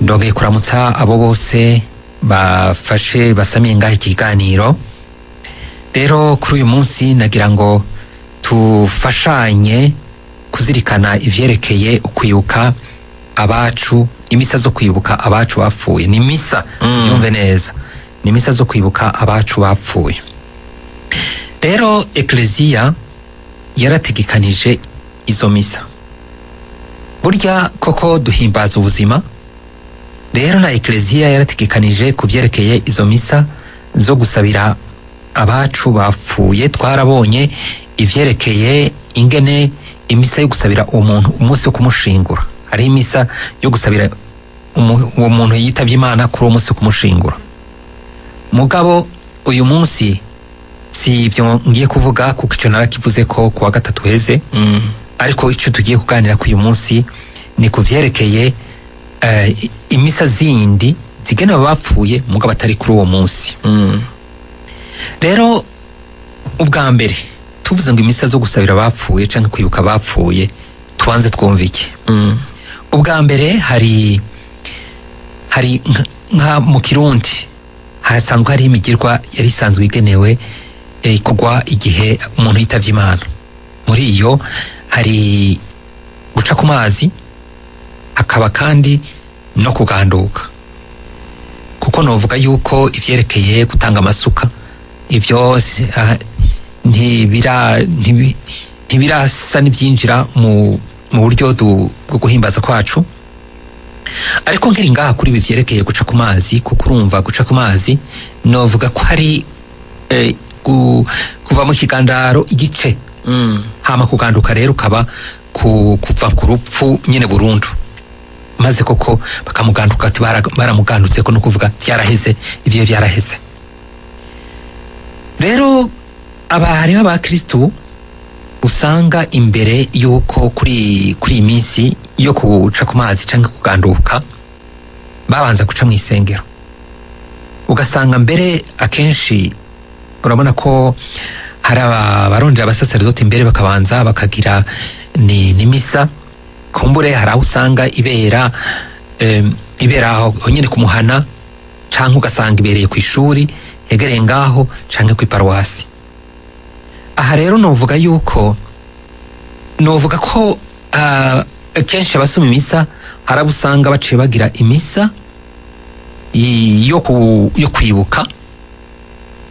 Ndongeye kuramutsa abo bose bafashe basamiye ngaho ikiganiro. Rero kuri uyu munsi nagira ngo tufashanye kuzirikana ivyerekeye ukwibuka abacu, imisa zo kwibuka abacu bapfuye. Ni misa, tubyumve neza, ni misa zo kwibuka abacu bapfuye. Rero Ekleziya yarategekanije izo misa. Burya koko duhimbaza ubuzima. Rero na Ekleziya yarategekanije ku vyerekeye izo misa zo gusabira abacu bapfuye. Twarabonye ivyerekeye ingene imisa yo gusabira umuntu umunsi wo kumushingura, hariho imisa yo gusabira uwo muntu yitavye Imana kuri uwo munsi wo kumushingura. Mugabo uyu munsi si ivyo ngiye kuvuga, kuko ico narakivuze ko kuwa gatatu heze. Ariko ico tugiye kuganira kuri uyu munsi ni ku vyerekeye imisa zindi zigenewe abapfuye, mugabo atari kuri uwo munsi. Rero ubwa mbere, tuvuze ngo imisa zo gusabira abapfuye canke kwibuka abapfuye, tubanze twumva iki? Ubwa mbere, hari nka mu Kirundi hasanzwe hari imigirwa yari isanzwe igenewe ikorwa igihe umuntu yitavye Imana. Muri iyo hari guca ku mazi, hakaba kandi no kuganduka, kuko novuga yuko ivyerekeye gutanga amasuka ivyo ntibirasa n'ivyinjira mu buryo bwo guhimbaza kwacu. Ariko nkiri ngaha kuri ibi vyerekeye guca ku mazi, kuko urumva guca ku mazi novuga ko hari kuva mu kigandaro igice, hama kuganduka rero ukaba kuva ku rupfu nyene burundu, maze koko bakamuganduka, ati baramugandutse ko no kuvuga vyaraheze, ivyo vyaraheze. Rero aba hariho abakristu usanga imbere yuko kuri iyi minsi yo kuca ku mazi canke kuganduka babanza guca mu isengero. Ugasanga mbere akenshi urabona ko hari abarondera abasaseredoti imbere, bakabanza bakagira ni misa. Kumbure hari aho usanga ibera aho nyene ku muhana, canke ugasanga ibereye ku ishuri hegereye ngaho, canke ku iparuwasi. Aha rero novuga yuko novuga ko kenshi abasoma imisa hari abo usanga baciye bagira imisa yo kwibuka,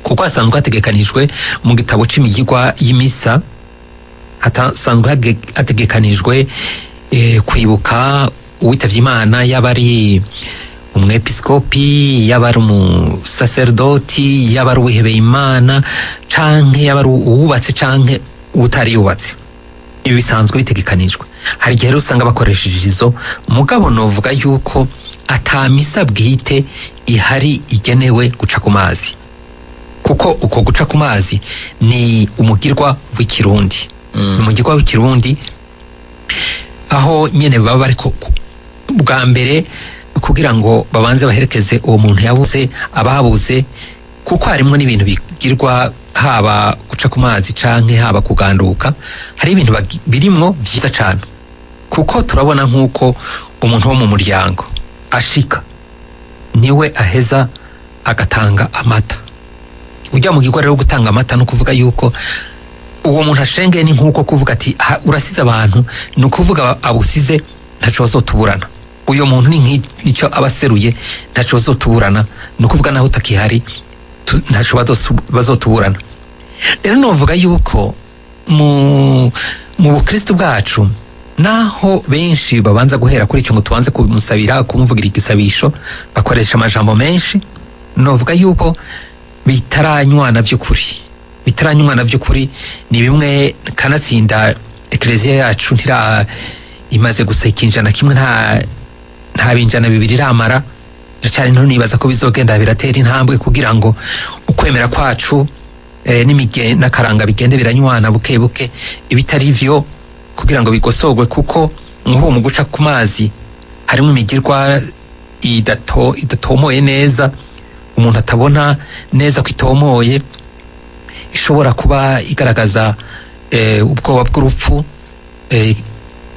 kuko hasanzwe hategekanijwe mu gitabo c'imigirwa y'imisa, hasanzwe hategekanijwe kwibuka uwitavye Imana, yaba ari umwepiskopi, yaba ari umusaserdoti, yaba ari uwihebeye Imana, canke yaba ari uwubatse canke utari yubatse. Ibi bisanzwe bitegekanijwe. Hari igihe rero usanga bakoresheje izo, mugabo novuga yuko ata misa bwite ihari igenewe guca ku mazi, kuko uko guca ku mazi ni umugirwa w'Ikirundi. Ni umugirwa w'Ikirundi, aho nyene baba bariko bwa mbere kugira ngo babanze baherekeze uwo muntu yabuze ababuze, kuko harimwo n'ibintu bigirwa, haba guca ku mazi canke haba kuganduka. Hari ibintu birimwo vyiza cane, kuko turabona nk'uko umuntu wo mu muryango ashika niwe aheza agatanga amata. Ujya mu gikorwa rero gutanga amata, no kuvuga yuko uwo muntu ashengeye, ni nk'uko kuvuga ati: "Urasize abantu", ni ukuvuga abusize ntaco bazotuburana. Uyo muntu ni nk'icyo aba aseruye, ntaco bazotuburana, ni ukuvuga naho utakihari ntaco bazotuburana. Rero novuga yuko mu bukristo bwacu, naho benshi babanza guhera kuri icyo ngo tubanze kumusabira, kumuvugira igisabisho, bakoresha amajambo menshi, novuga yuko bitaranywana by'ukuri, bitaranywana by'ukuri. Ni bimwe kanatsinda Ekleziya yacu ntira imaze gusa ikinjana kimwe, nta binjana bibiri iramara, iracyari nto. Nibaza ko bizogenda biratera intambwe kugira ngo ukwemera kwacu n'akaranga bigende biranywana buke buke, ibitari vyo kugira ngo bigosorwe, kuko nk'ubu mu guca ku mazi harimo imigirwa idatomoye neza, umuntu atabona neza ko itomoye, ishobora kuba igaragaza ubwoba bw'urupfu,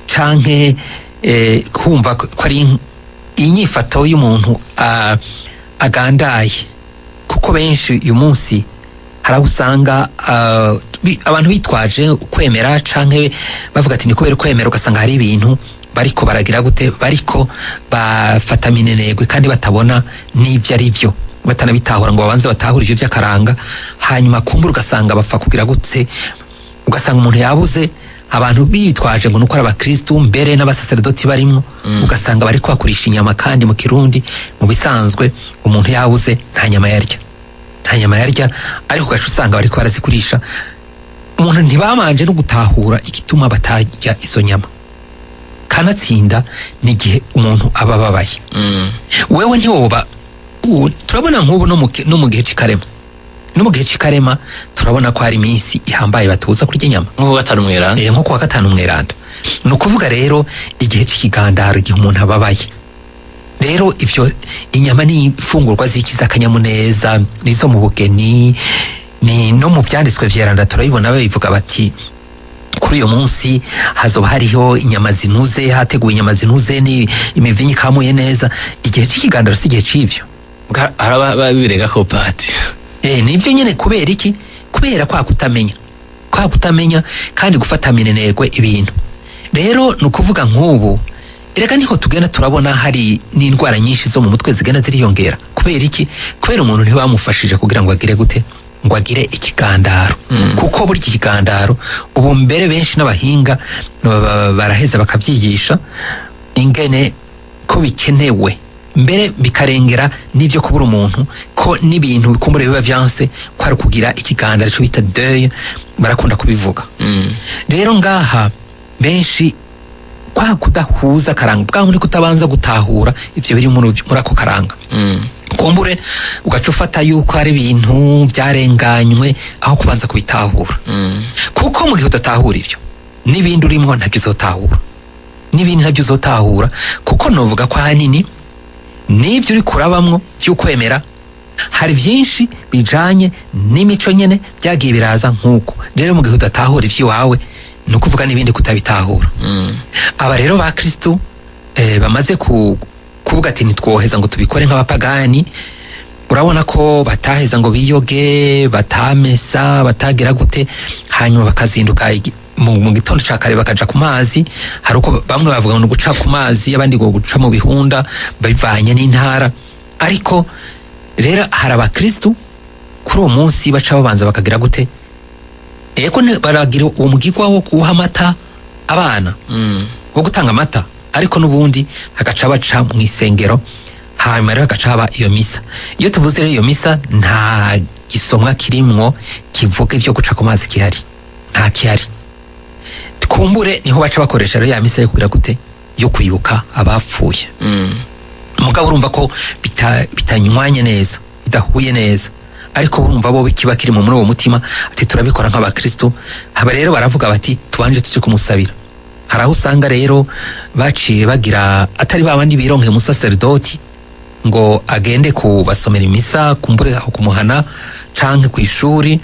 canke kumva ko ari Inyifato y'umuntu agandaye, kuko benshi uyu munsi hari aho usanga abantu bitwaje ukwemera canke bavuga ati ni kubera ukwemera, ugasanga hari ibintu bariko baragira gute, bariko bafata minenegwe kandi batabona n'ivyo ari byo, batanabitahura ngo babanze batahure ivyo vy'akaranga. Hanyuma kumbura ugasanga bapfa kugira gute, ugasanga umuntu yabuze, abantu bitwaje ngo nuko ari abakristu, mbere n'abasaseredoti barimwo, ugasanga bariko bakurisha inyama, kandi mu Kirundi mu bisanzwe umuntu yabuze nta nyama yarya, nta nyama yarya, ariko ugaca usanga bariko barazikurisha umuntu. Ntibabanje no gutahura igituma batarya izo nyama. Kanatsinda ni igihe umuntu aba ababaye. Wewe ntiwoba turabona nk'ubu no mu gihe c'ikarema, no mu gihe c'ikarema turabona ko hari iminsi ihambaye batuza kurya inyama. Nko gatanu mweranda. Nko kuwa gatanu mweranda. Ni ukuvuga rero igihe c'ikigandaro, igihe umuntu ababaye, rero ivyo inyama ni imfungurwa zikiza akanyamuneza, nizo mu bugeni, ni no mu vyanditswe vyeranda turabibona babivuga bati kuri uyu munsi hazoba hariho inyama zinuze, hateguwe inyama zinuze ni imivinyu ikamuye neza. Igihe c'ikigandaro si igihe c'ivyo. Hari ababirega ko, pati. Nibyo nyene. Kubera iki? Kubera kwa kutamenya, kwa kutamenya kandi gufata minenegwe ibintu. Rero ni ukuvuga nk'ubu erega niho tugenda turabona hari n'indwara nyinshi zo mu mutwe zigenda ziriyongera. Kubera iki? Kubera umuntu ntibamufashije kugira ngo agire gute, ngo agire ikigandaro. Kuko burya ikigandaro ubu mbere benshi n'abahinga baraheza bakabyigisha ingene ko bikenewe, mbere bikarengera n'ibyo kubura umuntu, ko n'ibintu bikumbure biba vyanse, ko ari ukugira ikigandaro, ico bita deuil, barakunda kubivuga. Rero ngaha benshi kwa kudahuza akaranga bwa muri kutabanza gutahura ivyo biri muri ako karanga, kumbure ugaca ufata yuko ari ibintu byarenganywe aho kubanza kubitahura. Kuko mu gihe udatahura ivyo, n'ibindi urimwo ntabyo uzotahura, n'ibindi ntabyo uzotahura, kuko novuga ko ahanini n'ibyo uri kurabamwo by'ukwemera hari byinshi bijanye n'imico nyene byagiye biraza nk'uko. Rero mu gihe udatahura ivy'iwawe, ni ukuvuga n'ibindi kutabitahura. Aba rero ba Kristu bamaze kuvuga ati ntitwoheza ngo tubikore nk'abapagani, urabona ko bataheza ngo biyoge, batamesa, batagira gute, hanyuma bakazinduka mu gitondo ca kare bakaja ku mazi. Hari uko bamwe bavuga ngo ni uguca ku mazi, abandi ngo guca mu bihunda, bivanye n'intara. Ariko rero hari abakristu kuri uwo munsi baca babanza bakagira gute, ego baragira uwo mugirwa wo kuha amata abana, wo gutanga amata, ariko n'ubundi hagaca baca mu isengero, hanyuma rero hagaca haba iyo misa. Iyo tuvuze rero iyo misa, nta gisomwa kirimwo kivuga ibyo guca ku mazi gihari, nta kihari. Kumbure niho baca bakoresha rero ya misa yo kugira gute, yo kwibuka abapfuye. Mugabo urumva ko bitanywanye neza, bidahuye neza, ariko urumva bo kiba kiri mu muri uwo mutima ati turabikora nk'abakristo. Haba rero baravuga bati tubanje tuje kumusabira. Hari aho usanga rero baciye bagira atari babandi bironke umusaseredoti ngo agende kubasomera imisa, kumbure aho kumuhana canke ku ishuri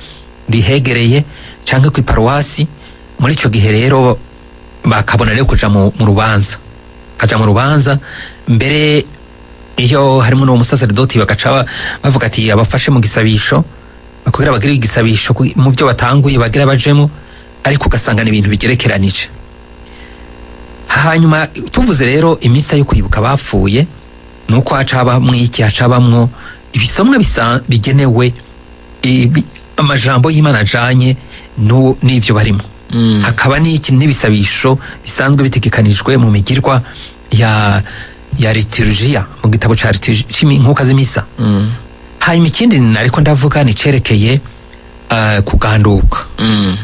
rihegereye canke ku iparuwasi. Muri ico gihe rero bakabona rero kuja mu rubanza, kaja mu rubanza mbere iyo harimo n'uwo musaseredoti, bagaca bavuga ati abafashe mu gisabisho, kugira bagire igisabisho mu byo batanguye bagira bajemo, ariko ugasanga ni ibintu bigerekeranije. Hanyuma tuvuze rero imisa yo kwibuka abapfuye, nuko haca habamwo iki? Haca habamwo ibisomwa bigenewe amajambo y'Imana ajanye n'ivyo barimo. Hakaba n'iki, n'ibisabisho bisanzwe bitegekanijwe mu migirwa ya liturgia, mu gitabo ca liturgia c'inkuka z'imisa. Hanyuma ikindi nariko ndavuga ni cerekeye kuganduka.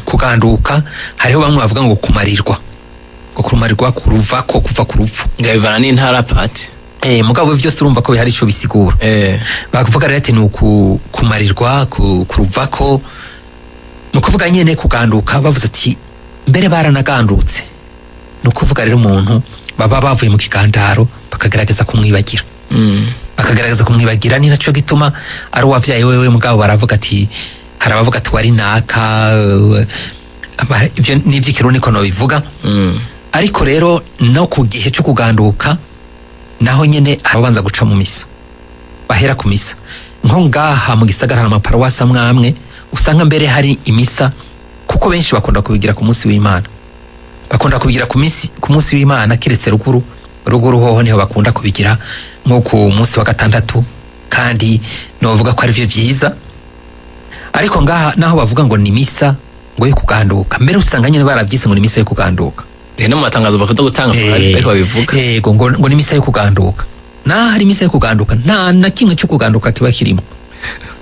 Kuganduka, hariho bamwe bavuga ngo kumarirwa, ngo kumarirwa kuruvako, kuva ku rupfu. Ngabivana n'intara, pati. Mugabo byose urumva ko bihari ico bisigura. Bakuvuga rero ati ni kumarirwa kuruvako, ni ukuvuga nyene kuganduka. Bavuze ati mbere baranagandutse, ni ukuvuga rero umuntu baba bavuye mu kigandaro bakagerageza kumwibagira. Bakagerageza kumwibagira, ni naco gituma ari uwavyaye wewe, mugabo baravuga ati hari abavuga ati wari naka, ivyo n'ivy'ikirundi ko nobivuga. Ariko rero no ku gihe cyo kuganduka. Naho nyene ababanza guca mu misa, bahera ku misa. Nko ngaha mu gisagara hari amaparuwasi amwe amwe usanga mbere hari imisa, kuko benshi bakunda kubigira ku munsi w'Imana, bakunda kubigira ku munsi w'Imana, kiretse ruguru. Ruguru hoho niho bakunda kubigira nko ku munsi wa gatandatu, kandi novuga ko arivyo vyiza. Ariko ngaha naho bavuga ngo ni misa ngo yo kuganduka, mbere usanga nyene baravyise ngo ni misa yo kuganduka. No mu matangazo bakunda gutanga ariko babivuga. Yego, ngo ni misa yo kuganduka. Naho hari misa yo kuganduka, nta na kimwe cyo kuganduka kiba kirimo.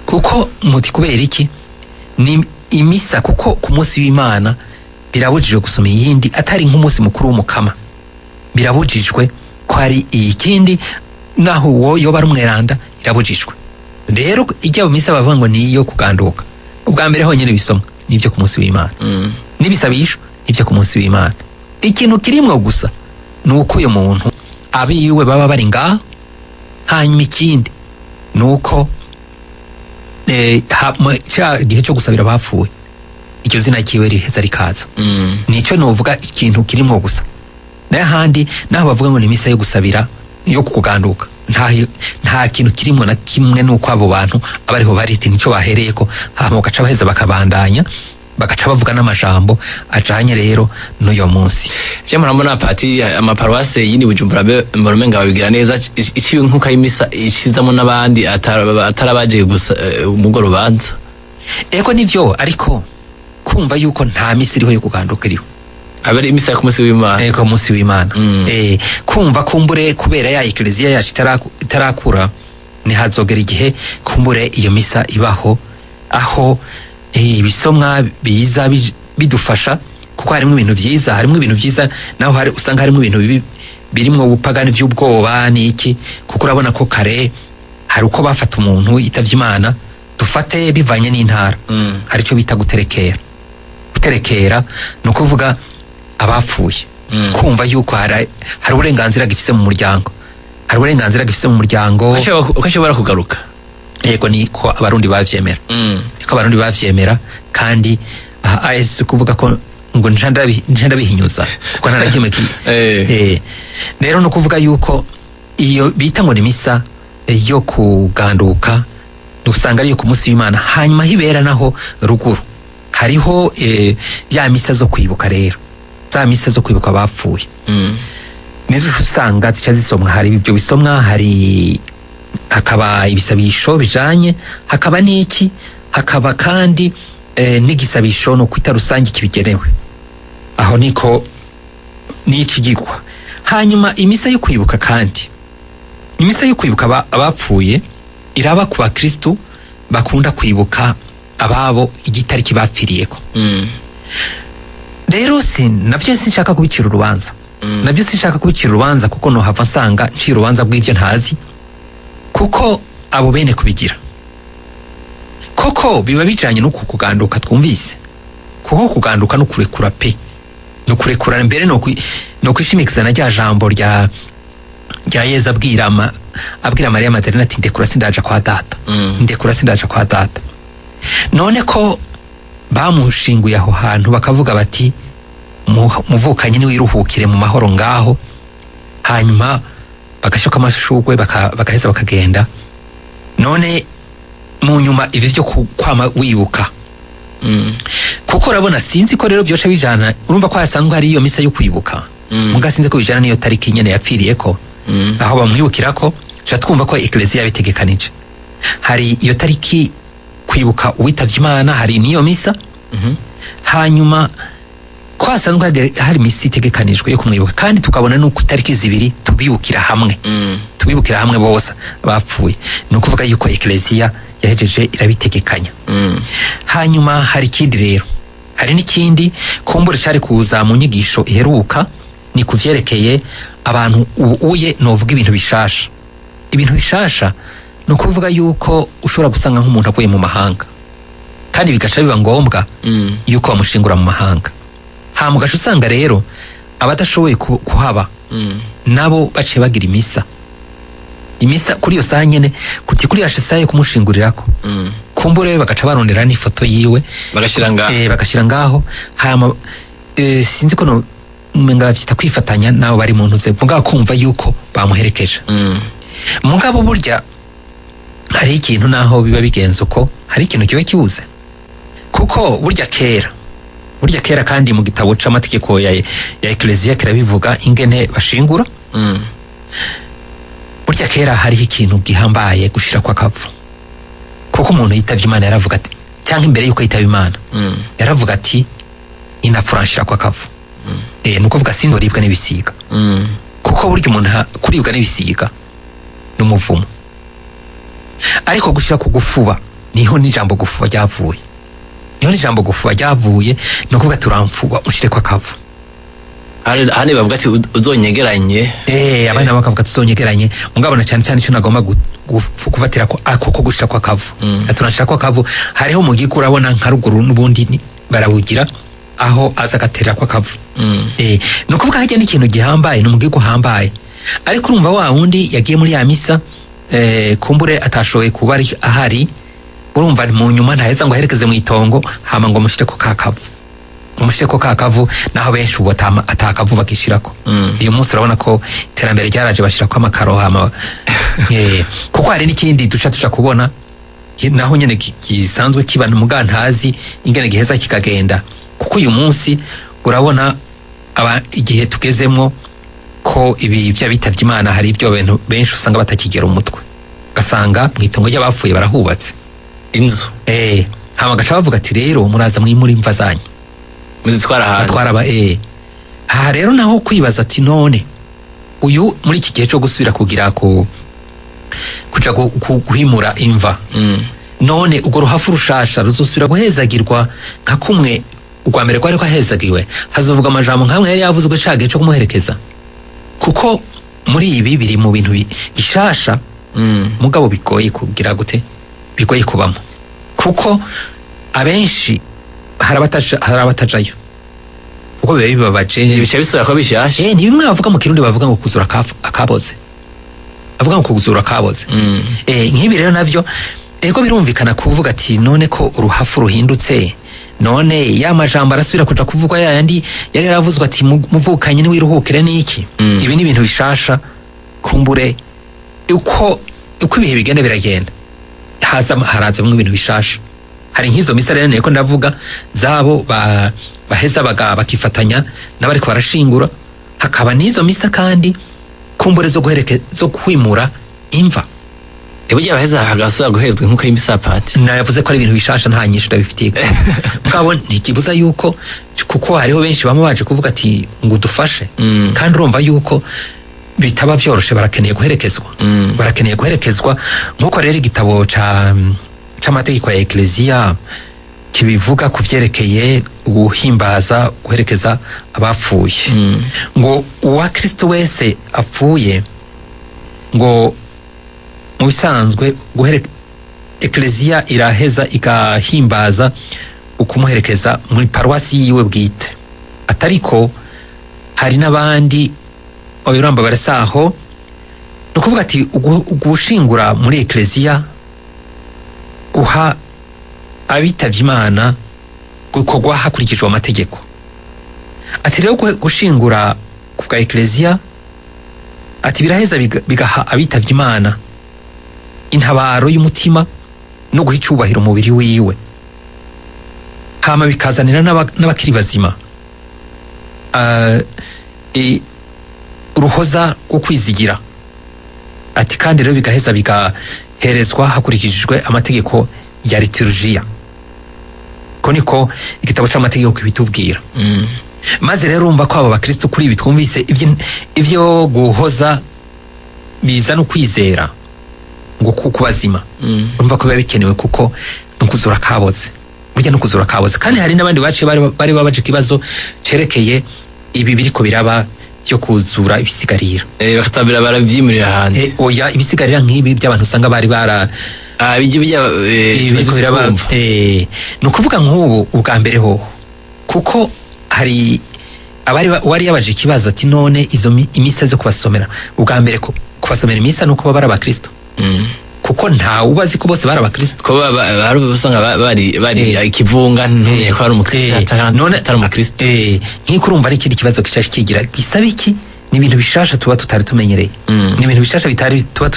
Kuko muti kubera iki ni imisa? Kuko ku munsi w'Imana birabujijwe gusoma iyindi atari nk'umunsi mukuru w'Umukama, birabujijwe ko hari ikindi, naho uwo yoba ari umweranda irabujijwe. Rero ijya mu misa bavuga ngo ni iyo kuganduka, ubwa mbere honyine bisomwa nibyo ku munsi w'Imana, n'ibisabisho nibyo ku munsi w'Imana. Ikintu kirimwo gusa ni uko uyu muntu abiwe baba bari ngaho. Hanyuma ikindi ni uko cya gihe cyo gusabira abapfuye iryo zina ryiwe riheza rikaza. Nico novuga ikintu kirimwo gusa. Nayo ahandi naho bavuga ngo ni misa yo gusabira, yo kuganduka, nta kintu kirimwo na kimwe. Nuko abo bantu abariho bariti nico bahereyeko, hama bagaca baheza bakabandanya, bagaca bavuga n'amajambo ajanye rero n'uyo munsi. Je murabona pati, amaparuwase yindi Bujumbura mbona umenga babigira neza, iciwe nkuko y'imisa ishizamo n'abandi atarabaje gusa umugorobanza. Rubanza. Ego nivyo, ariko kumva yuko nta misa iriho yo kuganduka iriho. Abari imisa ku munsi w'Imana. Ego, munsi w'Imana. Kumva kumbure kubera ya ekleziya yacu itarakura, ntihazogera igihe kumbure iyo misa ibaho, aho ibisomwa biza bidufasha, kuko harimo ibintu vyiza, harimo ibintu vyiza, naho hari usanga harimo ibintu bibi birimwo ubupagani vy'ubwoba n'iki. Kuko urabona ko kare hari uko bafata umuntu yitavye Imana, dufate bivanye n'intara, hari icyo bita guterekera. Guterekera ni ukuvuga abapfuye, kumva yuko hari uburenganzira gifise mu muryango, hari uburenganzira gifise mu muryango. Uko ashobora kugaruka. Yego, niko Abarundi bavyemera. Niko Abarundi bavyemera. Kandi aha AS kuvuga ko ngo nca ndabihinyuza, kuko nta na kimwe rero ni ukuvuga yuko iyo bita ngo ni misa yo kuganduka usanga ariyo ku munsi w'Imana. Hanyuma hibera naho ruguru hariho ya misa zo kwibuka rero, za misa zo kwibuka abapfuye, nizo usanga zica zisomwa. Hari ibyo bisomwa, hari hakaba ibisabisho bijanye, hakaba n'iki, hakaba kandi n'igisabisho no kwita rusange kibigenewe. Aho niko n'ikigigwa. Hanyuma imisa yo kwibuka, kandi imisa yo kwibuka abapfuye iraba ku bakristu bakunda kwibuka ababo igitariki bapfiriyeko. Rero si navyo sinshaka kubicira urubanza. Nabyo sinshaka kubicira urubanza, kuko nohava nsanga ncira urubanza rw'ibyo ntazi. Kuko abo bene kubigira koko biba bijanye n'uku kuganduka twumvise, kuko kuganduka no kurekura pe, no kurekura mbere no kwishimikiza na rya jambo rya Yezu abwira Mariya Madarena ati ndekura sindaja kwa data. Ndekura sindaja kwa data. None ko bamushinguye aho hantu bakavuga bati muvukanye niwiruhukire mu mahoro ngaho, hanyuma bagashoka amashugwe bagaheza bakagenda. None mu nyuma ibi vyo kwama wibuka, kuko urabona sinzi ko rero byosha bijana, urumva ko hasanzwe hari iyo misa yo kwibuka, muga sinzi ko bijana n'iyo tariki nyene yapfiriyeko, aho bamwibukirako. Tuca twumva ko ekleziya yabitegekanije, hari iyo tariki kwibuka uwitavye Imana, hari n'iyo misa. Hanyuma ko hasanzwe hari misa itegekanijwe yo kumwibuka, kandi tukabona nuko itariki zibiri tubibukira hamwe, tubibukira hamwe bose bapfuye, ni ukuvuga yuko ekleziya yahejeje irabitegekanya. Hanyuma hari ikindi rero, hari n'ikindi kumbura cari kuza mu nyigisho iheruka, ni kuvyerekeye abantu ubu uye novuga ibintu bishasha. Ibintu bishasha ni ukuvuga yuko ushobora gusanga nk'umuntu avuye mu mahanga, kandi bigaca biba ngombwa yuko bamushingura mu mahanga. Hama ugaca usanga rero abadashoboye kuhaba nabo baciye bagira imisa kuri iyo saha nyene, kuti kuri ya saha yo kumushingurirako, kumbure bagaca barondera n'ifoto yiwe bagashira ngaho. Bagashira ngaho. Hama sinzi ko no Umenga bavyita kwifatanya nabo bari mu ntuze, mugabo kumva yuko bamuherekeje. Mugabo burya hari ikintu, naho biba bigenze uko, hari ikintu kiba kibuze, kuko burya kera kandi mu gitabo c'amategeko ya Ecclesia kirabivuga ingene bashingura. Burya kera hariho ikintu gihambaye gushira kwa kavu, kuko umuntu yitavye Imana yaravuga ati, cyangwa imbere yuko yitaba Imana, yaravuga ati: "Inapfura nshira kwa kavu." Ni ukuvuga sindoribwa n'ibisiga, kuko burya umuntu kuribwa n'ibisiga n'umuvumo. Ariko gushira ku gufuba, niho n'ijambo gufuba ryavuye, ni ukuvuga turamfuba ushire kwa kavu. Hano bavuga ati uzonyegeranye. Abandi nabo bakavuga tuzonyegeranye. Mugabo na cyane cyane icyo nagomba kufatira ko ako ko gushira kwa kavu, turashira kwa kavu. Hariho mu gihugu, urabona nka ruguru n'ubundi barawugira aho aza agaterera kwa kavu. Ni ukuvuga hajya n'ikintu gihambaye, ni umugihugu uhambaye. Ariko urumva wa wundi yagiye muri ya misa, kumbure atashoboye kuba ari ahari, urumva mu nyuma ntaheza ngo aherekeze mu itongo, hama ngo mushire ko ka kavu, mushire ko ka kavu, naho benshi ubu atakavu bakishirako. Uyu munsi urabona ko iterambere ryaraje, bashirako amakaro, hama kuko hari n'ikindi duca tuca kubona naho nyene gisanzwe kiba muga ntazi ingene giheza kikagenda, kuko uyu munsi urabona aba igihe tugezemwo ko ibi vy'abitavye Imana, hari ibyo bintu benshi usanga batakigera umutwe, ugasanga mu itongo ry'abapfuye barahubatse inzu. Hama gaca bavuga ati: "Rero muraza mwimura imva zanyu." Muzitwara ahandi. Batwara aba aha rero naho kwibaza ati: none uyu muri iki gihe cyo gusubira kugira ku kuja guhimura imva, none urwo ruhafu rushasha ruzosubira guhezagirwa nka kumwe urwa mbere rwari rwahezagiwe? Hazovuga amajambo nkamwe yari yavuzwe ca gihe co kumuherekeza? Kuko muri ibi biri mu bintu bishasha, mugabo bigoye kugira gute, bigoye kubamo, kuko abenshi hari abatajayo kuko biba bibabaje. Bica bisubira kuba bishasha. Ni bimwe bavuga mu Kirundi, bavuga ngo kuzura akaboze, bavuga ngo kuzura akaboze. Nk'ibi rero navyo ego birumvikana kuvuga ati: none ko uruhafu ruhindutse, none ya majambo arasubira kuja kuvugwa yayandi yari yaravuzwe ati muvukanye niwiruhukire niki? Ibi ni ibintu bishasha, kumbure uko ibihe bigenda biragenda haza harazamwo ibintu bishasha. Hari nk'izo misa rero niko ndavuga zabo baheza bakifatanya n'abariko barashingura, hakaba n'izo misa kandi kumbure zo guhereke zo kwimura imva. Burya baheza hagasubira guhezwa nk'uko y'imisapati. Navuze ko ari ibintu bishasha, nta nyinshi ndabifitiye, mugabo ntikibuza yuko, kuko hariho benshi bama baje kuvuga ati ngo udufashe, kandi urumva yuko bitaba byoroshe, barakeneye guherekezwa. Barakeneye guherekezwa, nk'uko rero igitabo c'amategeko ya Ecclesia kibivuga ku vyerekeye guhimbaza guherekeza abapfuye. Ngo uwa Kristo wese apfuye, ngo mu bisanzwe Ecclesia iraheza igahimbaza ukumuherekeza muri paruwasi yiwe bwite, atariko hari n'abandi obiramba barasaho. Ni ukuvuga ati ugushingura muri Ecclesia guha abitavye Imana gukorwa hakurikijwe amategeko. Ati rero gushingura ku bwa Ecclesia, ati biraheza bigaha abitavye Imana intabaro y'umutima no guha icubahiro umubiri wiwe, hama bikazanira n'abakiri bazima uruhoza rwo kwizigira. Ati kandi rero bigaheza bigaherezwa hakurikijwe amategeko ya liturujia, ko niko igitabo c'amategeko kibitubwira. Maze rero urumva ko abo bakristo kuri ibi twumvise ivyo guhoza bizana ukwizera ngo kubazima, urumva ko biba bikenewe, kuko nukuzura kaboze, burya nukuzura kaboze. Kandi hari n'abandi baciye bari babaje ikibazo cerekeye ibi biriko biraba byo kuzura ibisigarira. Bakatabira baravyimurira ahandi. Oya, ibisigarira nk'ibi by'abantu usanga bari bara Ah, bijya bijya biriko biraba, ni ukuvuga nk'ubu ubwa mbere hoho, kuko hari abari wari yabaje ikibazo ati: none izo imisa zo kubasomera, ubwa mbere kubasomera imisa nuko baba ari abakristo. Kuko nta ubazi ko bose bari abakristo. Ko hari usanga bari ikivunga, ntumenye ko ari umukristo None atari umukristo. Nk'iko urumva ari ikindi kibazo kica kigira bisaba iki? Ni ibintu bishasha tuba tutari tumenyereye. Ni ibintu bishasha bitari tuba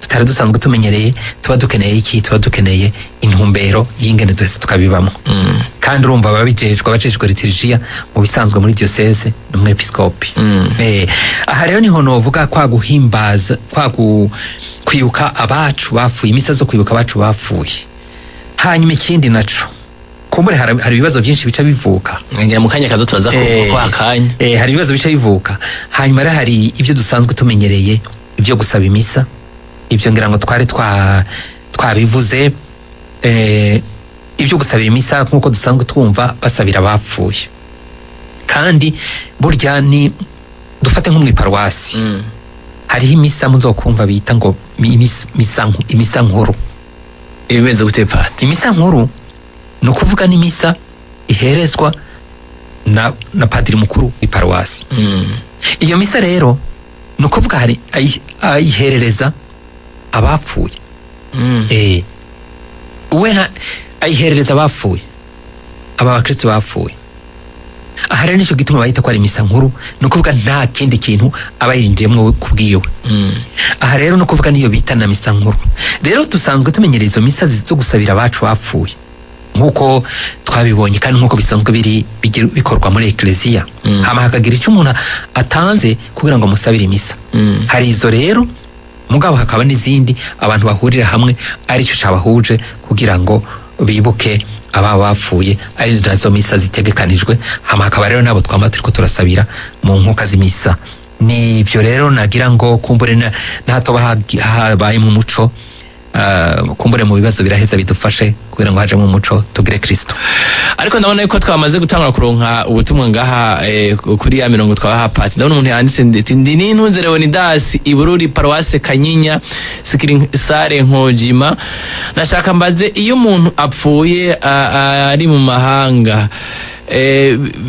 tutari dusanzwe tumenyereye. Tuba dukeneye iki? Tuba dukeneye intumbero y'ingene twese tukabibamo. Kandi urumva ababijejwe, abajejwe liturgia mu bisanzwe muri diocèse ni umwepiskopi. Aha rero niho novuga kwa guhimbaza, kwa kwibuka abacu bapfuye, imisa zo kwibuka abacu bapfuye. Hanyuma ikindi naco, kumbure hari ibibazo byinshi bica bivuka. Ngira mu kanya kaza turaza ko akanya. Hari ibibazo bica bivuka. Hanyuma rero hari ibyo dusanzwe tumenyereye, ibyo gusaba imisa, ibyo ngira ngo twari twabivuze. Ibyo gusabira imisa nk'uko dusanzwe twumva basabira abapfuye, kandi burya ni dufate nko mu iparuwasi, hariho imisa muzokumva bita ngo imisa nkuru. Ibimeze gute, pati? Imisa nkuru ni ukuvuga n'imisa iherezwa na padiri mukuru w'iparuwasi. Iyo misa rero ni ukuvuga hari ayiherereza abapfuye. We ayiherereza abapfuye, aba bakristo bapfuye. Aha rero nicyo gituma bayita ko ari imisa nkuru, ni ukuvuga nta kindi kintu aba yinjiyemwo kubwiwe. Aha rero ni ukuvuga niyo bita na misa nkuru. Rero dusanzwe tumenyereye izo misa zo gusabira abacu bapfuye nk'uko twabibonye kandi nk'uko bisanzwe biri bikorwa muri ekleziya. Hama hakagira icyo umuntu atanze kugira ngo amusabire imisa. Hari izo rero, mugabo hakaba n'izindi abantu bahurira hamwe aricyo cabahuje kugira ngo bibuke ababa bapfuye, ari nazo misa zitegekanijwe. Hama hakaba rero nabo twama turiko turasabira mu nkuka z'imisa. Nibyo rero nagira ngo kumbure n'ahatoba habayemo umuco, kumbure mu bibazo biraheza bidufashe kugira ngo hajemo umuco, tugire Kristo. Ariko ndabona yuko twamaze gutangura kuronka ubutumwa ngaha kuri ya mirongo twabaha, pati. Ndabona umuntu yanditse ndetse: "Ndi Nintunze Leonidas, Ibururi, paruwase Kanyinya, sikiri sare Nkojima. Nashaka mbaze, iyo umuntu apfuye ari mu mahanga,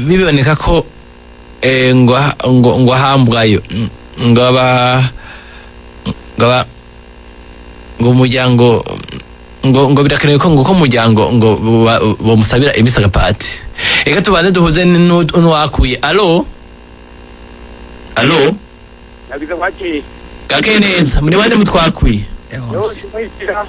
biboneka ko ngo ahambwayo, ngo aba ngo aba ngo umuryango ngo birakenewe ko umuryango ngo bamusabira imisa gapati?" Reka tubanze duhuze n'uwakuye. Alo, alo? Nagize kwakira. Gake neza. Muri bande mutwakuye? Yose mwitira.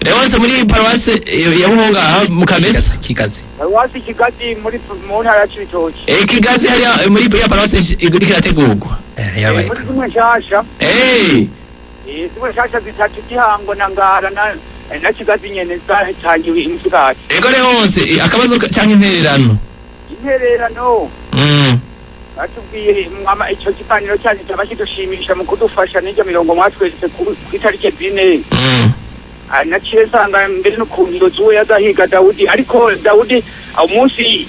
Leonce, muri paruwase ya Buhonga, aha mu Kamesa. Kigazi. Paruwasi Kigazi, muri mu ntara ya Cibitoke. Kigazi hariya muri ya paruwase iriko irategurwa. Yabaye. Muri zimwe nshasha. Zimwe nshasha zitatu, Gihango na Ngara na Kigazi nyene zatangiwe imisigati. Ego Leonce, akabazo canke intererano? Intererano. Batubwiye mwama ico kiganiro cyanyu cyaba kidushimisha mu kudufasha n'iryo mirongo mwatweretse ku itariki 4. Naciye nsanga mbere n'ukuntu Yozuwe yazahiga Dawudi, ariko Dawudi umunsi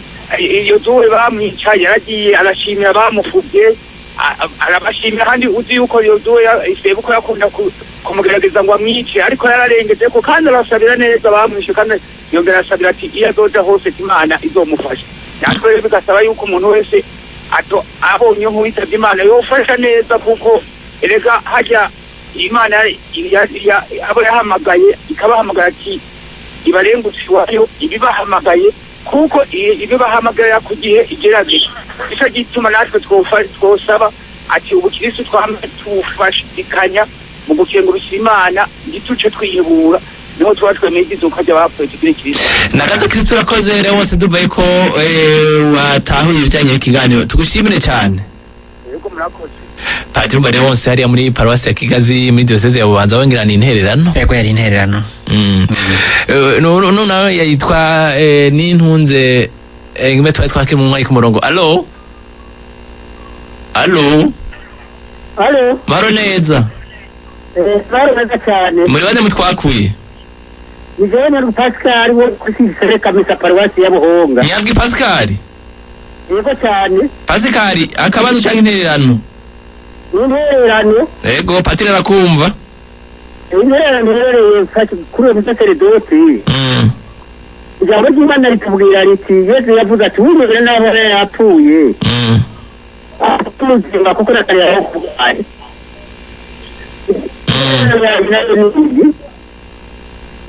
Yozuwe bamwica yaragiye arashimira bamufubye, arabashimira. Kandi uzi yuko Yozuwe sebukwe yakunda kumugerageza ngo amwice, ariko yararengeje ko kandi arasabira neza bamwishe, kandi yongera arasabira ati iyo azoja hose Imana izomufasha. Natwe rero bigasaba yuko umuntu wese ato abonye nk'uwitavye Imana yofasha neza, kuko erega harya Imana abo yahamagaye ikabahamagara ati ibarengutse iwayo ibibahamagaye, kuko ibibahamagarira ku gihe igerageza. Nico gituma natwe twosaba ati ubukristo twama tufashikanya mu gukengurukira Imana, ntituce twihebura, niho tuba twemeye izuka ry'abapfuye tugire Kristo. Na gato Kristo. Urakoze Leonce, duvaye ko watahuye ibijanye n'ikiganiro, tugushimire cyane. Yego, murakoze. Padiri Umva, Leonce hariya muri paruwasi ya Kigazi muri diyoseze ya Bubanza, wongera ni intererano. Yego, yari intererano. Nawe yitwa Nintunze, ngime twari twakiri mu mwanya ku murongo. Alo, alo? Alo, Maro neza? Bari neza cyane. Muri bande mutwakuye? Ni jewe na Pascal wo kuri Kamesa, paruwasi ya Buhonga. Nyabwi Pascal? Yego cyane. Pascal, akabazo canke intererano? Intererano. Yego, patiri arakumva. Intererano iherereye kuri uwo musaseredoti. Ijambo ry'Imana ritubwira riti Yesu yavuze ati wumvira naho yari yapfuye. Ubuzima kuko natari yakubaye.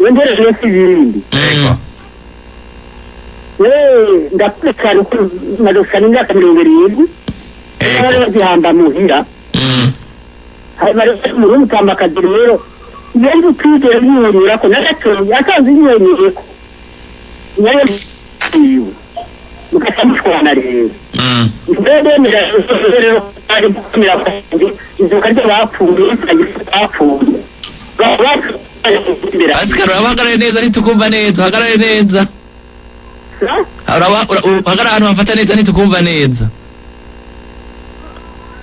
Iyo ntererano si ibindi. Yego. Ndakuze cyane kuko maze gushikana imyaka 70. Bari bazihamba muhira. Hanyuma rero umuntu w'umutambakazi rero yari kwigera yiyongera ko na gatoya asanzwe yiyongeye ko nayo yiwe mugaca mushwana rero. Ndemera rero ari gukomera kwanjye izuka ry'abapfuye bapfuye. Pascal, urabahagarare neza, ntitukumva neza. Uhagarare neza. Uhagarare ahantu hafata neza, ntitukumva neza.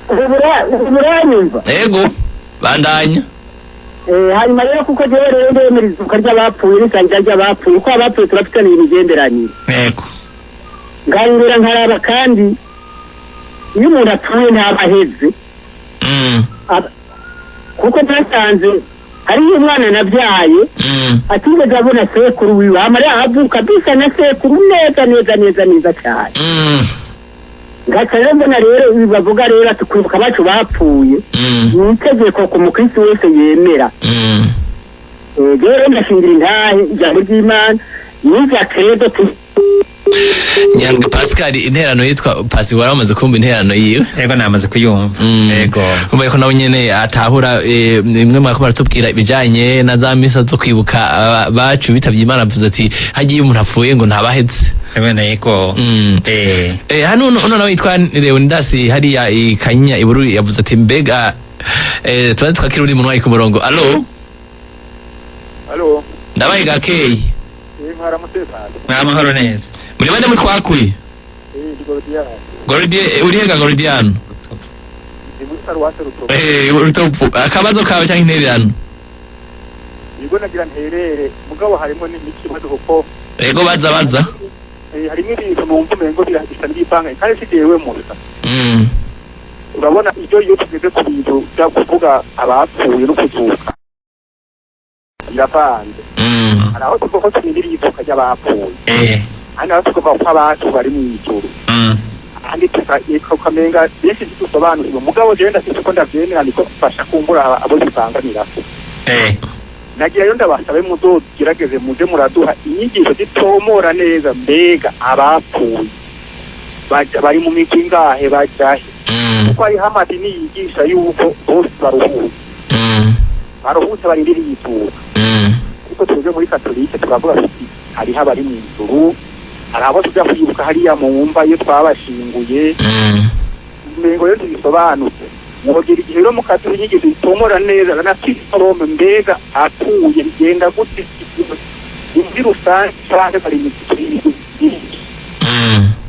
Uranyumva? Yego, bandanya. Hanyuma rero kuko jewe rero ndemera izuka ry'abapfuye n'isangira ry'abapfuye, kuko abapfuye turafitaniye imigenderanire. Ngangura nkaraba kandi iyo umuntu apfuye ntaba aheze. Kuko nasanze hariyo umwana nabyaye atigeze abona sekuru wiwe, hama rero avuka bisa na sekuru neza neza neza neza cyane. Ngaca rero mbona rero ibi bavuga rero ati kwibuka abacu bapfuye ni itegeko ku mukristo wese yemera. Rero ndashingira intahe ijambo ry'Imana n'irya credo. Nyandwi Pascal, interano yitwa Pasi, waramaze kumva interano yiwe? Yego, namaze kuyumva. Yego. Kumva ko nawe nyene atahura bimwe mwako baratubwira ibijanye na za misa zo kwibuka bacu bitavye Imana, avuze ati hagiye umuntu apfuye ngo ntabaheze. Yego. Hano uno nawe yitwa Leonidas hariya i Kanyinya i Bururi yavuze ati mbega tubanze twakira uri muntu ku murongo. Allo? Allo? Ndabaye gakeye. Mwaramutse cyane. Mwamahoro neza. Muri bande mutwakuye? Ndi Gordiano. Gordie, uri hega Gordiano? Ndi muri paruwase Rutovu. Rutovu, akabazo kawe cyangwa intererano? Yego, nagira nterere, mugabo harimo n'ikibazo kuko Yego, baza baza. Harimo ibintu numva umengo birahagisa n'ibipanga kandi si jewe musa. Urabona ibyo iyo tugeze ku bintu byo kuvuga abapfuye no kuzuka biravanze. Hari aho tuvuga ko turindiriye izuka ry'abapfuye, ahandi aho tuvuga ko abacu bari mu ijuru, ahandi tukamenga benshi ntidusobanuriwe. Mugabo jewe ndafite uko ndavyemera, niko mfasha kumbura abo bibangamirako. Nagira rero ndabasabe muzogerageze muze muraduha inyigisho zitomora neza, mbega abapfuye bari mu migwi ingahe, bajahe? Kuko hariho amadini yigisha yuko bose baruhutse, baruhutse barindiriye izuka. Ariko twebwe muri katolike turavuga tuti hariho abari mu ijuru, hari abo tuja kwibuka hariya mu mva iyo twabashinguye. Umengo rero ntibisobanutse. Mwogira igihe rero mukaduha inyigisho zitomora neza na tisome, mbega apfuye bigenda gute muri rusange, canke bari mu migwi myinshi?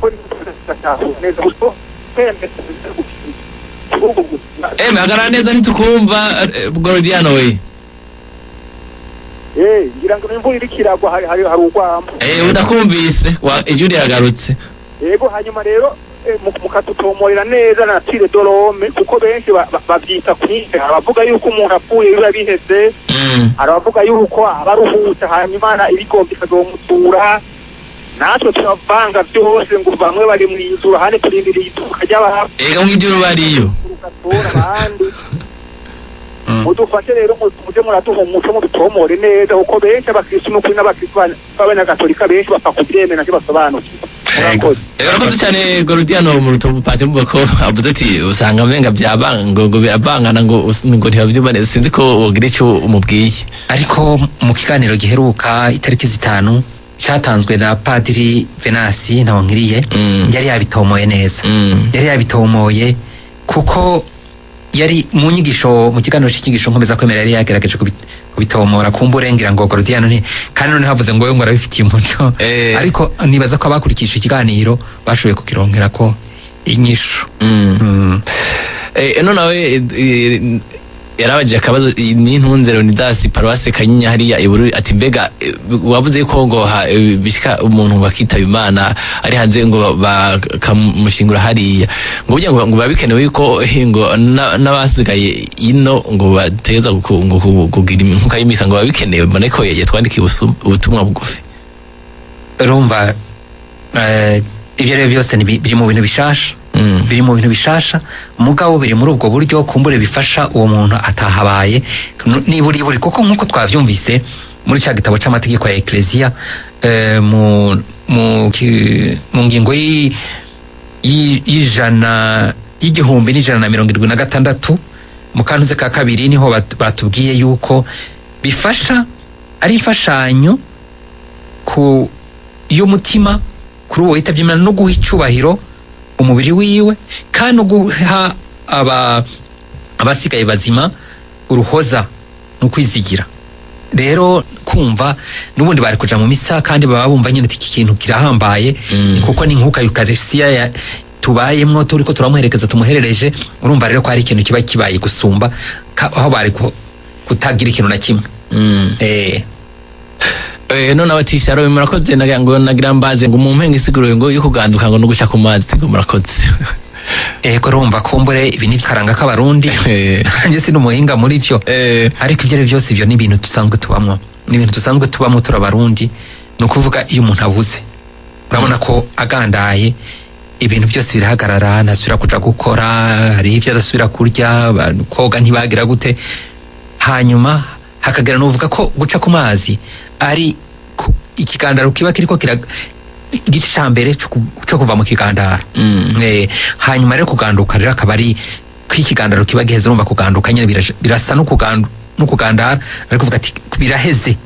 Ko ntibatahura neza kuko twemeza. Hagarara neza, ntitukumva Gordiano we. Ngira ngo imvura iriko iragwa, hari urwamo. Udakumvise ijwi riragarutse. Yego, hanyuma rero mukadutomorera neza na nature de l'homme, kuko benshi bavyita kwinshi. Hari abavuga yuko umuntu apfuye biba biheze, hari abavuga yuko aba aruhutse hanyuma Imana ibigomba ikazomutura. Natwe turavanga byose ngo bamwe bari mu ijuru, ahandi turindiriye izuka ry'abapfuye. Ega mw'ijuru bariyo. Rugatora abandi. Mudufashe rero muje muraduha umuco, mudutomore neza, kuko benshi abakristu n'ukuri n'abakristu b'abanyagatolika benshi bapfa kubyemera, ntibasobanukirwa. Murakoze. Urakoze cyane Gordiano mu Rutovu. Pati mvuga ko avuze ati usanga menga byabanga ngo biravangana, ngo ntibavyumva neza. Sinzi ko wogira ico umubwiye. Ariko mu kiganiro giheruka itariki 5 cyatanzwe na Padiri Venasi Ntawankiriye yari yabitomoye neza. Yari yabitomoye kuko yari mu nyigisho, mu kiganiro cy'inyigisho nkomeza kwemera, yari yagerageje kubitomora. Kumbure ngira ngo Gordiano nti kandi none havuze ngo we ngo arabifitiye umuco. Ariko nibaza ko abakurikije ikiganiro bashoboye kukironkera ko inyishu. Eno nawe yarabajije akabazo n'intunze Leonidas, paruwase Kanyinya hariya i Bururi, ati mbega wavuze ko ngo bishika umuntu ngo akitaba Imana ari hanze ngo bakamushingura hariya, ngo burya ngo biba bikenewe yuko ngo n'abasigaye ino ngo bategerezwa ngo kugira inkuka y'imisa, ngo biba bikenewe. Mbona ko yatwandikiye ubutumwa bugufi. Urumva ibyo rero byose ni biri mu bintu bishasha. Biri mu bintu bishasha, mugabo biri muri ubwo buryo kumbure bifasha uwo muntu atahabaye niburi buri, kuko nk'uko twavyumvise Muri ca gitabo c'amategeko ya Ecclesia, mu ngingo y'ijana y'1176 mu kantuze ka kabiri, niho batubwiye yuko bifasha, ari imfashanyo ku y'umutima kuri uwo witabye Imana, no guha icyubahiro umubiri wiwe, kandi no guha abasigaye bazima uruhoza no kwizigira. Rero kumva n'ubundi bari kuja mu misa, kandi baba bumva nyine ati iki kintu kirahambaye, kuko ni nkuka Eucharistia ya tubayemwo, turiko turamuherekeza, tumuherereje. Urumva rero ko hari ikintu kiba kibaye gusumba aho bari kutagira ikintu na kimwe. None abatisha rero murakoze, nagira ngo nagira mbaze ngo mu mpenga isiguro ngo yo kuganduka ngo no guca ku mazi, ngo murakoze. Ego, urumva kumbure ibi ni karanga k'Abarundi. Nanjye si n'umuhinga muri byo, ariko ibyo ari byose, ibyo ni ibintu dusanzwe tubamwo, ni ibintu dusanzwe tubamwo turi Abarundi. Ni ukuvuga iyo umuntu abuze, urabona ko agandaye, ibintu byose birahagarara, ntasubira kuja gukora, hariho ibyo adasubira kurya, koga ntibagira gute. Hanyuma hakagera nuvuga ko guca ku mazi ari ikigandaro kiba kiriko kira igice ca mbere co kuva mu kigandaro. Hanyuma rero kuganduka rero akaba ari ko ikigandaro kiba giheze. Urumva kuganduka nyine birasa no kugandara, ariko uvuga ati biraheze,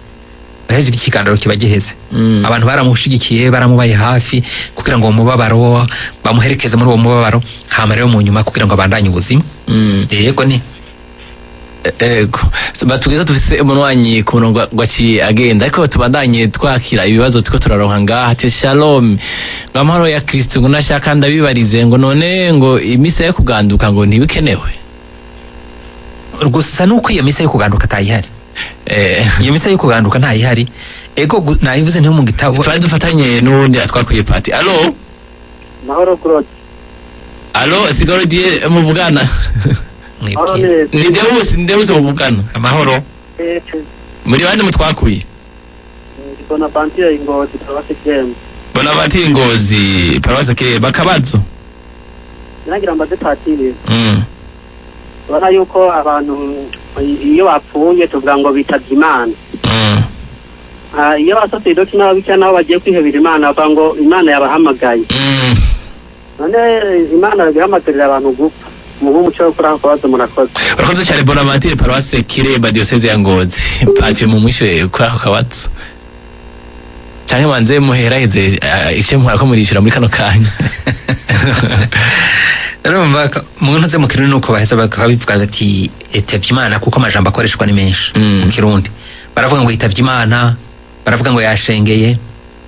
biraheze, ikigandaro kiba giheze. Abantu baramushigikiye, baramubaye hafi kugira ngo uwo mubabaro bamuherekeze muri uwo mubabaro, hama rero mu nyuma kugira ngo abandanye ubuzima. Yego ni Ego, batubwiye ko dufise umunywanyi ku murongo gwaciye agenda, ariko tubandanye twakira ibibazo turiko turaronka ngaha. Ati shalom, ngo amahoro ya Kristo, ngo nashaka ndabibarize, ngo none ngo imisa yo kuganduka ngo ntibikenewe? Gusa nuko iyo misa yo kuganduka atayihari. Iyo misa yo kuganduka ntayihari. Ego, nayivuze ntiho mu gitabo. Twari dufatanye n'uwundi atwakwiye pati. Allo? Mahoro, Claude. Allo, sigaro die muvugana? Mahoro Mwibwire. neza. Ni Deus, ni Deus muvugana. Amahoro. Muri bande mutwakuye? Ndi Bonaventure Ingozi, paruwasi Kiremba. Bonaventure Ngozi, paruwasi Kiremba, akabazo? Nagira mbaze patiri. Urabona yuko abantu iyo bapfuye tuvuga ngo bitavye Imana. Iyo abasaseredoti n'ababikira nabo bagiye kwihebera Imana, bavuga ngo Imana yabahamagaye. None Imana ihamagarira abantu gupfa? Muhe umuco wo kuri ako kabazo, murakoze. Urakoze cyane Bonaventure, paruwasi Kiremba, diocese ya Ngozi. Patiri, mu mwishure kuri ako kabazo canke manze muheraheze ice muharako murishura muri kano kanya. Urumva ko mu ntuze mu Kirundi nuko baheza bakabivuga bati itavye Imana, kuko amajambo akoreshwa ni menshi. Mu Kirundi baravuga ngo yitavye Imana, baravuga ngo yashengeye,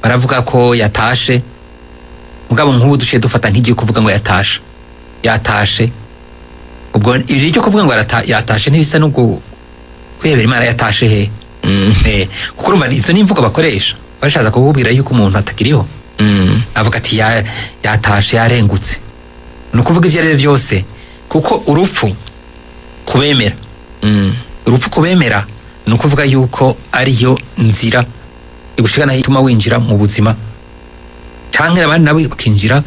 baravuga ko yatashe. Mugabo nk'ubu duciye dufata nk'igiye kuvuga ngo yatashe, yatashe, ubwo iri ryo kuvuga ngo yatashe ntibisa no kwihebera Imana. Yatashe he? Kuko urumva izo ni imvugo bakoresha bashatse kukubwira yuko umuntu atakiriho. Avuga ati yatashe, yarengutse. Ni ukuvuga ibyo ari byo byose, kuko urupfu kubemera, urupfu kubemera ni ukuvuga yuko ariyo nzira igushikana ituma winjira mu buzima, canke abandi nabo bakinjira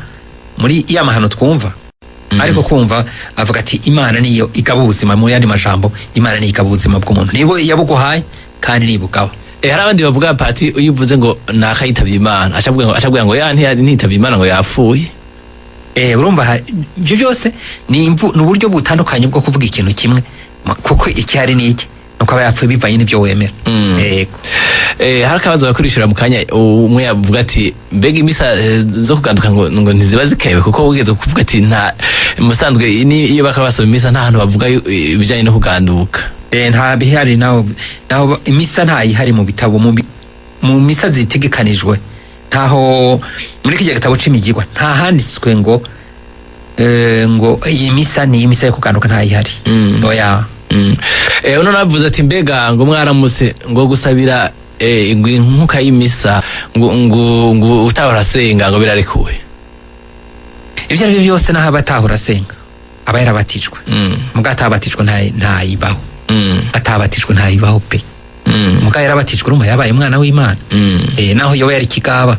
muri ya mahano twumva. Ariko kumva avuga ati Imana niyo igaba ubuzima, mu yandi majambo Imana niyo igaba ubuzima bw'umuntu, nibo yabuguhaye kandi nibugaba. Hari abandi bavuga, pati, iyo uvuze ngo naka yitavye Imana, acavuga ngo ya ntiyitavye Imana, ngo yapfuye. Urumva ibyo byose ni ni uburyo butandukanye bwo kuvuga ikintu kimwe, kuko ikihari ni iki, nuko aba yapfuye bivanye n'ibyo wemera. Yego. Hari akabazo bakurishura mu kanya, umwe yavuga ati mbega imisa zo kuganduka ngo ntiziba zikenewe, kuko wigeze kuvuga ati nta musanzwe iyo bakaba basoma imisa nta hantu bavuga ibijanye no kuganduka. Nta bihari, naho imisa ntayihari mu bitabo, mu misa zitegekanijwe, ntaho muri kijya gitabo c'imigirwa nta handitswe ngo ngo iyi misa ni imisa yo kuganduka, ntayihari. Oya. Uno navuze ati mbega ngo mwaramutse, ngo gusabira ngo inkuka y'imisa ngo utahora asenga ngo birarekuwe? Ibyo ari byo byose, naho aba atahora asenga aba yarabatijwe. Muga atabatijwe ntayibaho. Atabatijwe ntayibaho pe. Mugabo yarabatijwe, urumva yabaye umwana w'Imana. Naho yoba yari kigaba,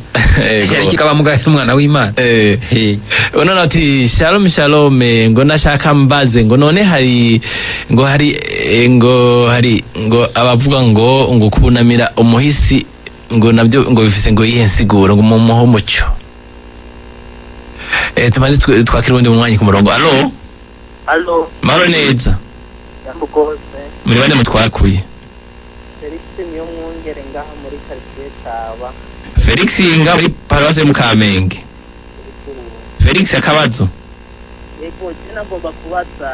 yari kigaba, mugabo yari umwana w'Imana. None ati: "Shalom shalom, ngo nashaka mbaze ngo none hari ngo ngo abavuga ngo kunamira umuhisi ngo nabyo ngo bifise ngo yihe nsiguro, ngo mumuhe umuco." Tumaze twakira uwundi mwanya ku murongo. Allo? Allo? Mahoro neza. Jambo gose. Muri bande mutwakuye? Felix niyo mwungere ngaha muri quartier Taba. Felix nga muri paruwasi mu Kamenge. Felix, akabazo? Yego, je nagomba kubaza.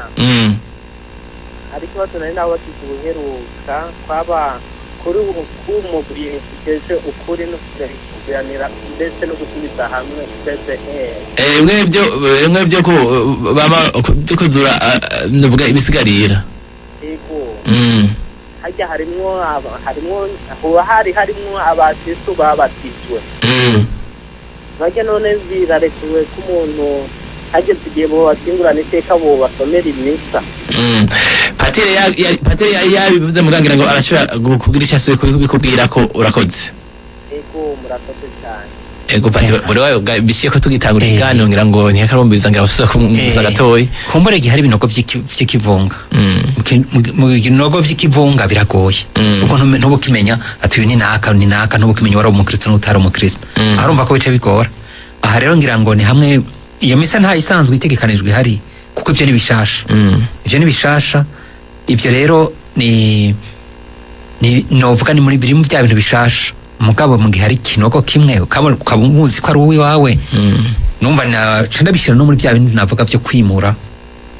Hari ikibazo nari nababajije ubuheruka kwaba kuri ubu k'umugwi ujejwe ukuri no kurekuranira ndetse no gusubiza hamwe, CVR. Bimwe byo ku bama byo kuzura, ndavuga ibisigarira. Yego. Harya harimwo hoba hari harimwo abakristu babatijwe. Barya none birarekuwe ko umuntu hageze igihe bobashyingurana iteka bobasomera imisa? Patiri yari yabivuze, mugangira ngo arashobora kugira icyo asubiye kubikubwira ko urakoze. Yego, murakoze cyane. Ego patiri, uri wayo bishiye ko tugitangura ikiganiro, ngira ngo ntiyakarumbiriza, ngira ngo kumwumviza gatoyi. Kumbure gihe hari ibinogo vy'ikivunga. Mu binogo vy'ikivunga biragoye, kuko ntubukimenya ati uyu ni naka, ni naka, ntubukimenya wari umukristo n'utari umukristo. Arumva ko bice bigora. Aha rero ngira ngo ni hamwe iyo misa nta isanzwe itegekanijwe ihari, kuko ivyo ni bishasha. Ivyo ni bishasha. Ivyo rero ni novuga ni muri biri mu bya bintu bishasha. Mugabo mu gihe hari ikinogo kimwe ukaba umuzi ko ari uwiwawe, numva na ndabishyira no muri bya bintu navuga byo kwimura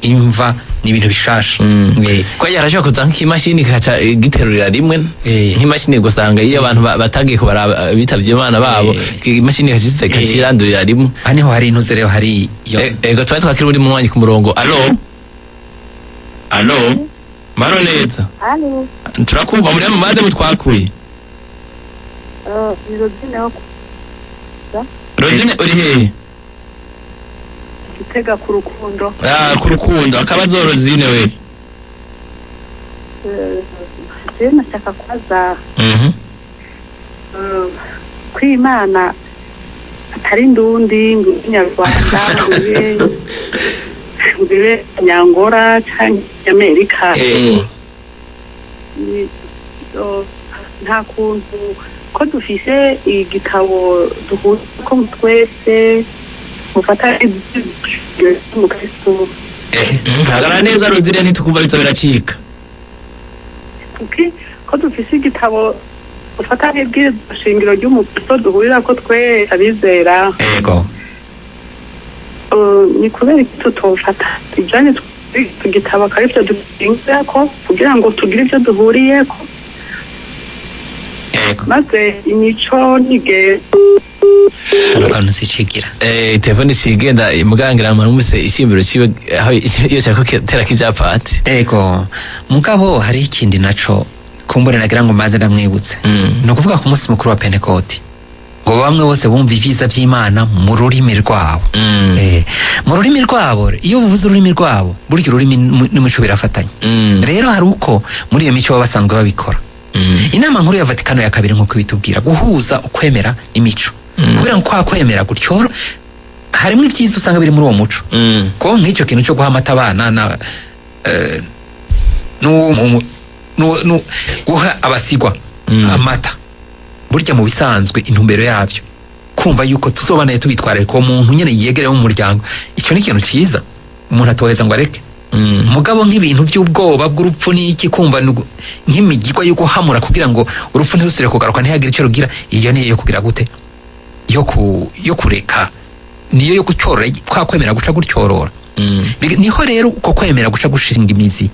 imva, ni ibintu bishasha. Ko yarashobora kuza nk'imashini ikaca giterurira rimwe, nk'imashini gusanga iyo abantu batagiye kubara bitavye Imana babo, imashini ikaca ikacirandurira rimwe. Aha niho hari intuze rero, hari iyo. Ego, twari twakira uri mu mwanya ku murongo. Allo, allo, maro neza? Allo? Turakumva. Muri mu bande mutwakuye? Ni Rosine wo Rosine, uri hehe? Gitega ku Rukundo. Ah, ku Rukundo. Akabazo, Rosine we? Je nashaka kubaza ko Imana atari ndundi, ngo ibe Nyarwanda, ngo ibe Nyangora canke Amerika. Nta kuntu ko dufise igitabo duhuza ko twese mufata umukristo. Hagarara neza Rosine, ntitukumva, biza biracika. Kuki ko dufise igitabo dufata nk'ibwirizwa shingiro ry'umukristo duhurira ko twese abizera? Ego. Ni kubera iki tutofata ivyanditswe ku gitabo akaba arivyo dushingirako kugira ngo tugire ivyo duhuriyeko, maze imico nige Akantu sicigira. Telefone icigenda mugangira, mwumvise icyiyumviro ciwe aho iyo shaka tera kijapati. Ego, mugabo hari ikindi naco kumbure nagira ngo maze ndamwibutse. Ni ukuvuga ku munsi mukuru wa Pentekoti ngo bamwe bose bumva ivyiza vy'Imana mu rurimi rwabo. Mu rurimi rwabo, iyo uvuze ururimi rwabo, burya ururimi n'imico birafatanye. Rero hari uko muri iyo mico baba basanzwe babikora. Inama nkuru ya Vatikano ya kabiri nk'uko ibitubwira, guhuza ukwemera n'imico, kugira ngo kwa kwemera gutyo harimo ibyiza usanga biri muri uwo muco, ko nk'icyo kintu cyo guha amata abana na guha abasigwa amata, burya mu bisanzwe intumbero yabyo kumva yuko tuzobanaye tubitwararika uwo muntu nyene yegereye mu muryango. Icyo ni ikintu ciza umuntu atoheza ngo areke. Mugabo nk'ibintu by'ubwoba bw'urupfu n'iki, kumva nk'imigigwa yo guhamura kugira ngo urupfu ntirusubire kugaruka, ntihagire icyo rugira, iyo niyo yo kugira gute, yo kureka, niyo yo gucyorora kwa kwemera guca gutyorora. Niho rero uko kwemera guca gushinga imizi.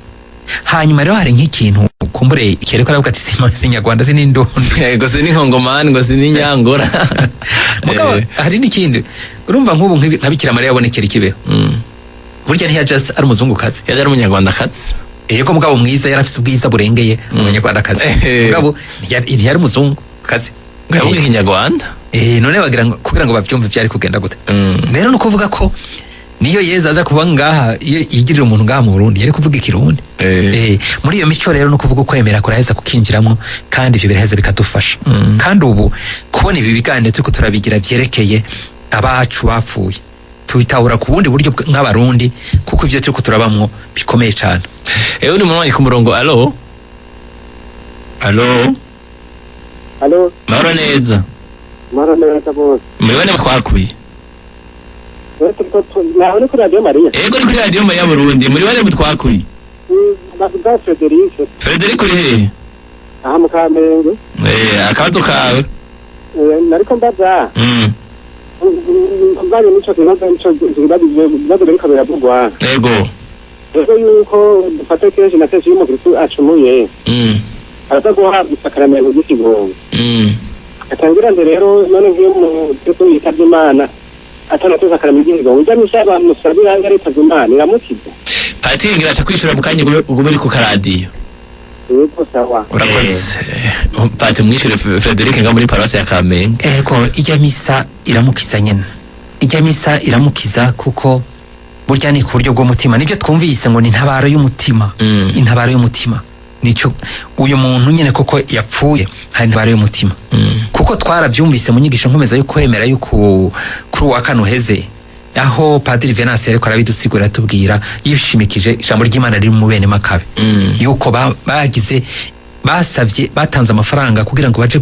Hanyuma rero hari nk'ikintu kumbure kereko aravuga ati si nyarwanda, si n'indundi. Ngo si n'inkongomani, ngo si n'inyangora. Mugabo hari n'ikindi, urumva nk'ubu nka Bikira Mariya yabonekera ikibeho, burya ntiyaje ari umuzungukazi. Yaje ari umunyarwandakazi. Yego, mugabo mwiza, yari afise ubwiza burengeye umunyarwandakazi. Mugabo ntiyari umuzungukazi. Ngo yavuga ikinyarwanda. None bagira ngo kugira ngo bavyumve byari kugenda gute? Rero ni ukuvuga ko Niyo Yezu aza kuba ngaha, iyo yigirira umuntu ngaha mu Burundi, yari kuvuga Ikirundi. Muri iyo mico rero, no kuvuga ukwemera kuraheza kukinjiramo, kandi ivyo biraheza bikadufasha. Kandi ubu kubona ibi biganiro turiko turabigira vyerekeye abacu bapfuye, tubitahura ku bundi buryo nk'Abarundi, kuko ivyo turiko turabamwo bikomeye cane. Ewe, ni munywanyi ku murongo. Allo, allo? Allo? Mahoro neza. Mahoro neza bose. Muri bane twakuye. Nawe ni kuri Radiyo Mariya? Ego, ni kuri Radiyo Mariya Burundi. Muri bane twakuye. Bavuga Frederic. Frederic, uri hehe? Aha mu Kamenge. Akabazo kawe. Nariko mbaza mvanye n'ico kibazo, nico ibibazo biriko biravugwa. Rero yuko dufate kenshi na kenshi, iyo umukristu acumuye, araza guhabwa isakaramento ry'ikigongo. Atangira nde rero? None nk'iyo umukristu yitavye Imana atanatse isakaramento ry'ikigongo, ujya misa bamusabira yaritavye Imana iramukiza? Patiri ngira aca kwishura mu kanya, ugume uri ku karadiyo. Yego, sawa. Urakoze. Pati, mwishure Frederic nga muri paruwasi ya Kamenge. Ego, ijya misa iramukiza nyene, ijya misa iramukiza, kuko burya ni ku buryo bw'umutima. Nibyo twumvise ngo ni intabaro y'umutima. Intabaro y'umutima nico uyu muntu nyene koko yapfuye, hari intabaro y'umutima. Kuko twarabyumvise mu nyigisho nkomeza yo kwemera yuko kuri uwa kane uheze, aho Padiri Venance yariko arabidusigurira, atubwira yishimikije ijambo ry'Imana riri mu Bene Makabe, yuko bagize basavye, batanze amafaranga kugira ngo baje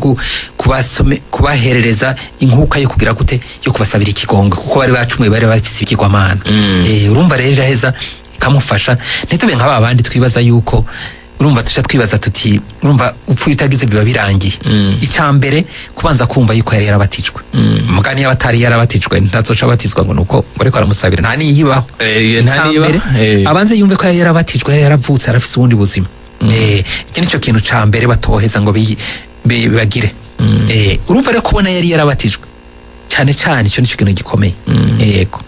kubasome, kubaherereza inkuka yo kugira gute, yo kubasabira ikigongo, kuko bari bacumuye, bari bafise ikigwamana. Urumva rero iraheza ikamufasha. Ntitube nka ba bandi twibaza yuko, urumva, tuca twibaza tuti urumva upfuye utagize biba birangiye. Icya mbere, kubanza kumva yuko yari yarabatijwe. Mugani yaba atari yarabatijwe, ntazoca abatizwa ngo nuko ngo ariko aramusabira, nta niyibaho. Nta Icya niba mbere, abanze yumve ko yari yarabatijwe, yari yaravutse, arafise ubundi buzima. Iki nico kintu ca mbere batoheza ngo bagire. Urumva rero, kubona yari yarabatijwe cyane cyane, icyo nico kintu gikomeye. Yego.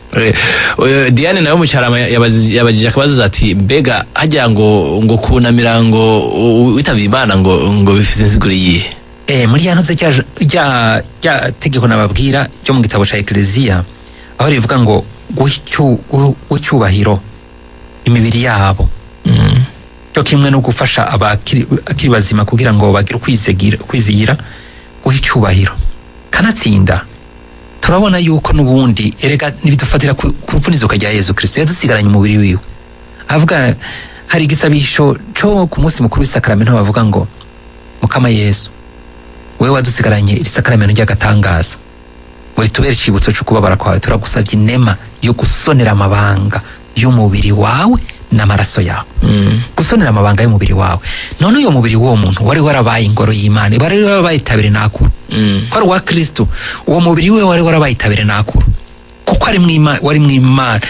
Diane nawe mucarama yabajije akabazo ati: mbega hajya ngo kunamira ngo witavye Imana ngo bifise insiguro iyihe? Muri ya ntuze rya tegeko nababwira ryo mu gitabo ca Eklezia, aho rivuga ngo guha icyubahiro imibiri yabo, cyo kimwe no gufasha abakiri akiri bazima kugira ngo bagire ukwizigira, guha icyubahiro. Kanatsinda turabona yuko n'ubundi erega nibidufatira ku rupfu n'izuka rya Yezu Kristo, yadusigaranye umubiri wiwe. Avuga, hari igisabisho cyo ku munsi mukuru w'isakaramento bavuga ngo: "Mukama Yesu, wewe wadusigaranye iri sakaramento ry'agatangaza ngo ritubere icibutso cyo kubabara kwawe, turagusabye inema yo gusonera amabanga y'umubiri wawe n'amaraso yawe." Gusonera amabanga y'umubiri wawe. None uyo mubiri w'uwo muntu wari warabaye ingoro y'Imana, wari warabaye tabernakulo, ko ari uwa Kristo. Uwo mubiri we wari warabaye tabernakulo, kuko ari wari mw'Imana.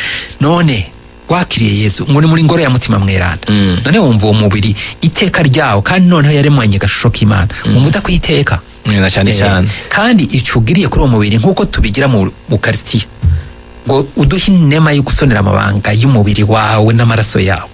None wakiriye Yesu ngo ni muri ngoro ya Mutima Mweranda. None wumva uwo mubiri iteka ryawo, kandi noneho yaremwanye agashusho k'Imana, wumva udakwiteka? Neza cyane. Cyane. Kandi ico ugiriye kuri uwo mubiri, nk'uko tubigira mu Ukarisitiya, ngo uduhe inema yo gusonera amabanga y'umubiri wawe n'amaraso yawe.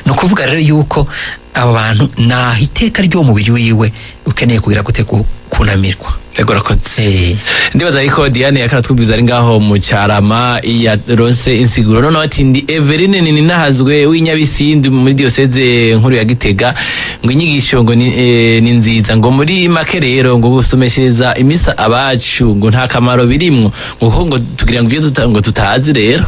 Ni ukuvuga rero yuko aba bantu naho iteka ry'uwo mubiri wiwe ukeneye kugira gute, kunamirwa. Ego, urakoze. Ndibaza ariko Diane yakaratwumviza ari ngaho mu Carama yaronse insiguro. Noneho ati: ndi Everine Ninahazwe w'Inyabisindi muri diocese nkuru ya Gitega, ngo inyigisho ngo ni nziza, ngo muri make rero ngo gusomeshereza imisa abacu ngo nta kamaro birimwo, ngo kuko ngo tugira ngo ibyo ngo tutazi rero.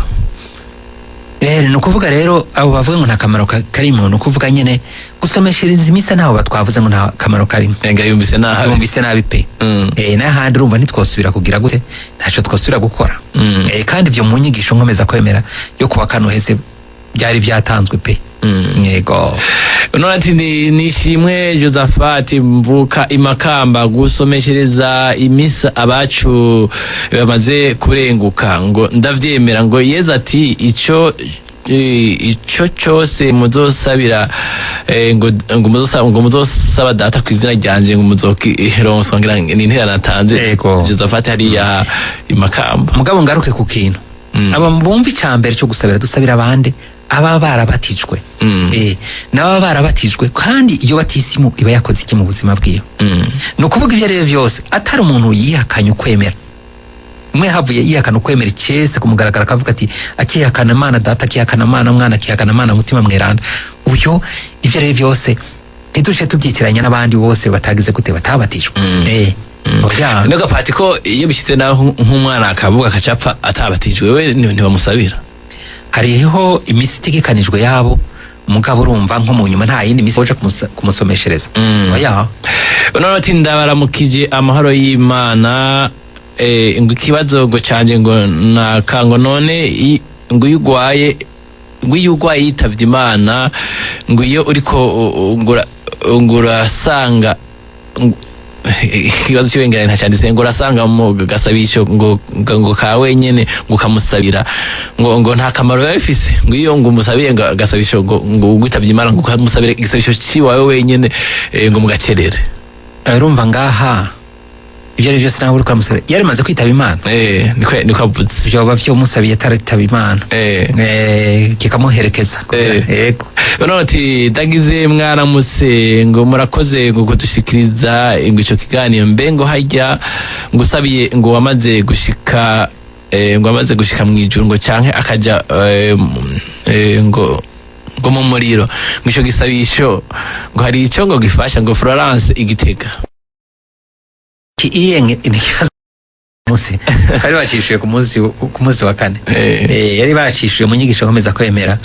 Rero ni ukuvuga rero, abo bavuga ngo nta kamaro karimo, ni ukuvuga nyine gusomeshereza imisa ntaho batwavuze ngo nta kamaro karimo. Enga yumvise nabi. Yumvise nabi pe. N'ahandi urumva ntitwosubira kugira gute, ntacyo twosubira gukora. Kandi ibyo mu nyigisho nkomeza kwemera yo kuwa kane uheze byari byatanzwe pe. Yego. None ati: ni Nishimwe Josaphat, mvuka imakamba, gusomeshereza imisa abacu bamaze kurenguka ngo ndavyemera, ngo Yezu ati ico cyose muzosabira ngo muzosaba Data ku izina ryanje ngo muzokironswa. Ngira ni interano atanze. Yego. Josaphat hariya imakamba. Mugabo ngaruke ku kintu. Aba bumva icya mbere cyo gusabira, dusabira abandi aba barabatijwe. N'ababa barabatijwe, kandi iyo batisimu iba yakoze iki mu buzima bwiwe? Ni ukuvuga ibyo ari byo byose, atari umuntu yihakanye ukwemera. Umwe havuye yihakana ukwemera icese ku mugaragaro, akavuga ati akihakana Imana Data, akihakana Imana Mwana, akihakana Imana Mutima Mweranda, uyo ivyo rero byose ntidushe tubyitiranya n'abandi bose batagize gute, batabatijwe. Oya. Nubwo pati ko iyo bishitse naho nk'umwana akavuga akacapfa atabatijwe, we ntibamusabira? Hariho imisi itegekanijwe yabo, mugabo urumva nko mu nyuma nta yindi misi boja kumusomeshereza. Oya. None ati ndabaramukije, amahoro y'Imana. Ngo ikibazo ngo canje ngo naka, ngo none ngo iyo ugwaye, ngo iyo ugwaye yitavye Imana, ngo iyo uriko ngo urasanga ikibazo cy'ibengera ntacyanditse, ngo urasanga mu gasabisho ngo ka wenyene, ngo ukamusabira, ngo nta kamaro biba bifise, ngo iyo ngo umusabiye ngo agasabisho ngo ugwitavye Imana, ngo ukamusabira igisabisho ciwawe wenyene, ngo mugacerere. Urumva ngaha ibyo ari byose nawe uriko uramusabira yarimaze kwitaba Imana. Niko avuze. Vyoba vyomusabiye ataritaba Imana, kikamuherekeza. Yego. None ati ndagize mwaramutse, ngo murakoze ngo kudushikiriza ngo ico kiganiro. Mbe ngo harya ngo usabiye ngo wamaze gushika, ngo amaze gushika mw'ijuru, ngo canke akaja ngo mu muriro, ngo ico gisabisho ngo hari ico ngo gifasha? Ngo Florence Igitega. Iye munsi bari bacishuye ku munsi wa kane. Yari bacishuye mu nyigisho nkomeza kwemera,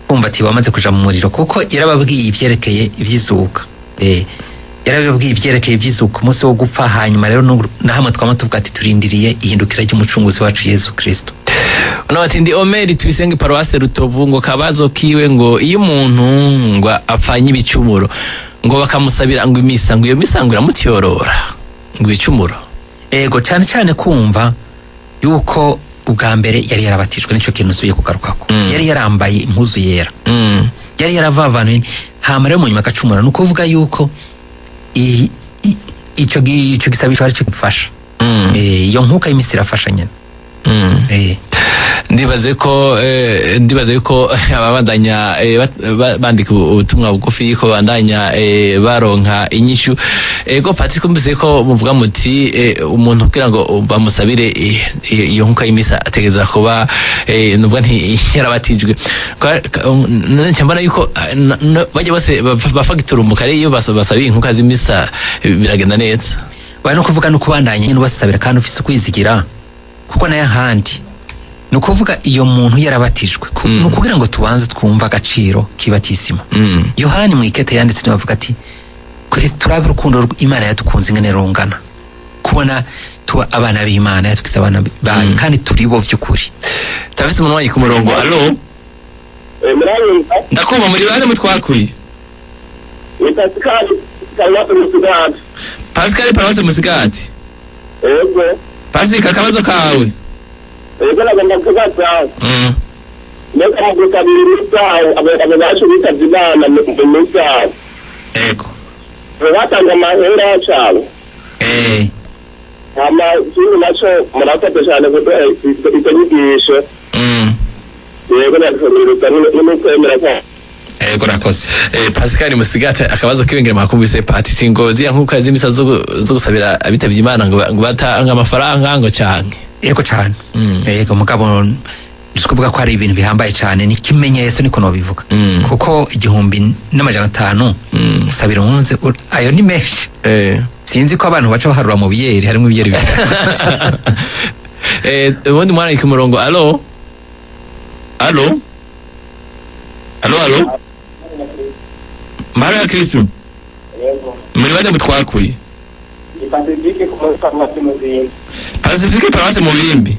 kumva ati wamaze kuja mu muriro, kuko yarababwiye ivyerekeye ivy'izuka. Yarababwiye ivyerekeye ivy'izuka, umunsi wo gupfa. Hanyuma rero na hamwe twama tuvuga ati turindiriye ihindukira ry'umucunguzi wacu Yesu Kristo. None ati ndi Omeri Tuyisenge, paruwase Rutovu. Ngo kabazo kiwe, ngo iyo umuntu ngo apfanye ibicumuro, ngo bakamusabira ngo imisa, ngo iyo misa ngo iramutyorora ngo ibicumuro? Ego, cyane cyane kumva yuko ubwa mbere yari yarabatijwe, nico kintu usubiye kugarukako. Yari yarambaye impuzu yera, yari yaravavanuye, hama rero mu nyuma agacumura. Ni ukuvuga yuko ico gisabisho ari cyo gifasha. Iyo nkuka y'imisi irafasha nyene. Ndibaze ko ababandanya bandika ubutumwa bugufi ko bandanya baronka inyishu. Ego Patrick, kumvise ko muvuga muti umuntu kugira ngo bamusabire iyo nkuka y'imisa ategereza kuba nubwo nti yarabatijwe. None nca mbona yuko bajya bose bafagiturumuka rero iyo basabiye inkuka z'imisa, biragenda neza. Bari no kuvuga no kubandanya nyine ubasabira kandi ufise ukwizigira, kuko nayo ahandi ni ukuvuga iyo muntu yarabatijwe, ni ukugira ngo tubanze twumve agaciro k'ibatisima. Yohani mu ikete yanditse niwe avuga ati kuri turabe urukundo Imana yadukunze ingene rungana, kubona tuba abana b'Imana, yatwise abana bayo, kandi turi bo vy'ukuri. Turafise umuntu ku murongo. Allo? Muranyumva? Ndakumva. Muri bande mutwakuye? Ni Pascal, Paruwasi Musigati. Pascal, paruwasi Musigati. Yego. Pascal, akabazo kawe. Yego, nagomba kubaza, mbega mu gusabira imisa abo bacu bitavye Imana mu misa, batanga amahera cane? Hama ikindi naco, murakoze cane kuduha izo nyigisho. Yego, nadushobora n'ukwemera kwacu. Ego, rakoze. Pascal Musigati, akabazo kibengera mwakumvise. Pati ngo ziriya nkuka z'imisa zo gusabira abitavye Imana, ngo batanga amafaranga ngo canke? Yego cane. Yego, mugabo si kuvuga ko ari ibintu bihambaye cane, ni ikimenyetso, niko nobivuga, kuko 1500 usabira umunsi, ayo ni menshi. Sinzi ko abantu baca baharura mu biyeri, harimo ibiyeri bibiri. Ubundi mwana ku murongo. Allo, allo, allo, allo, mahoro ya Kristu. Yego. Muri bande mutwakuye? Ni Pacifique ku paruwasi Muzinda. Pacifique, paruwasi Mubimbi.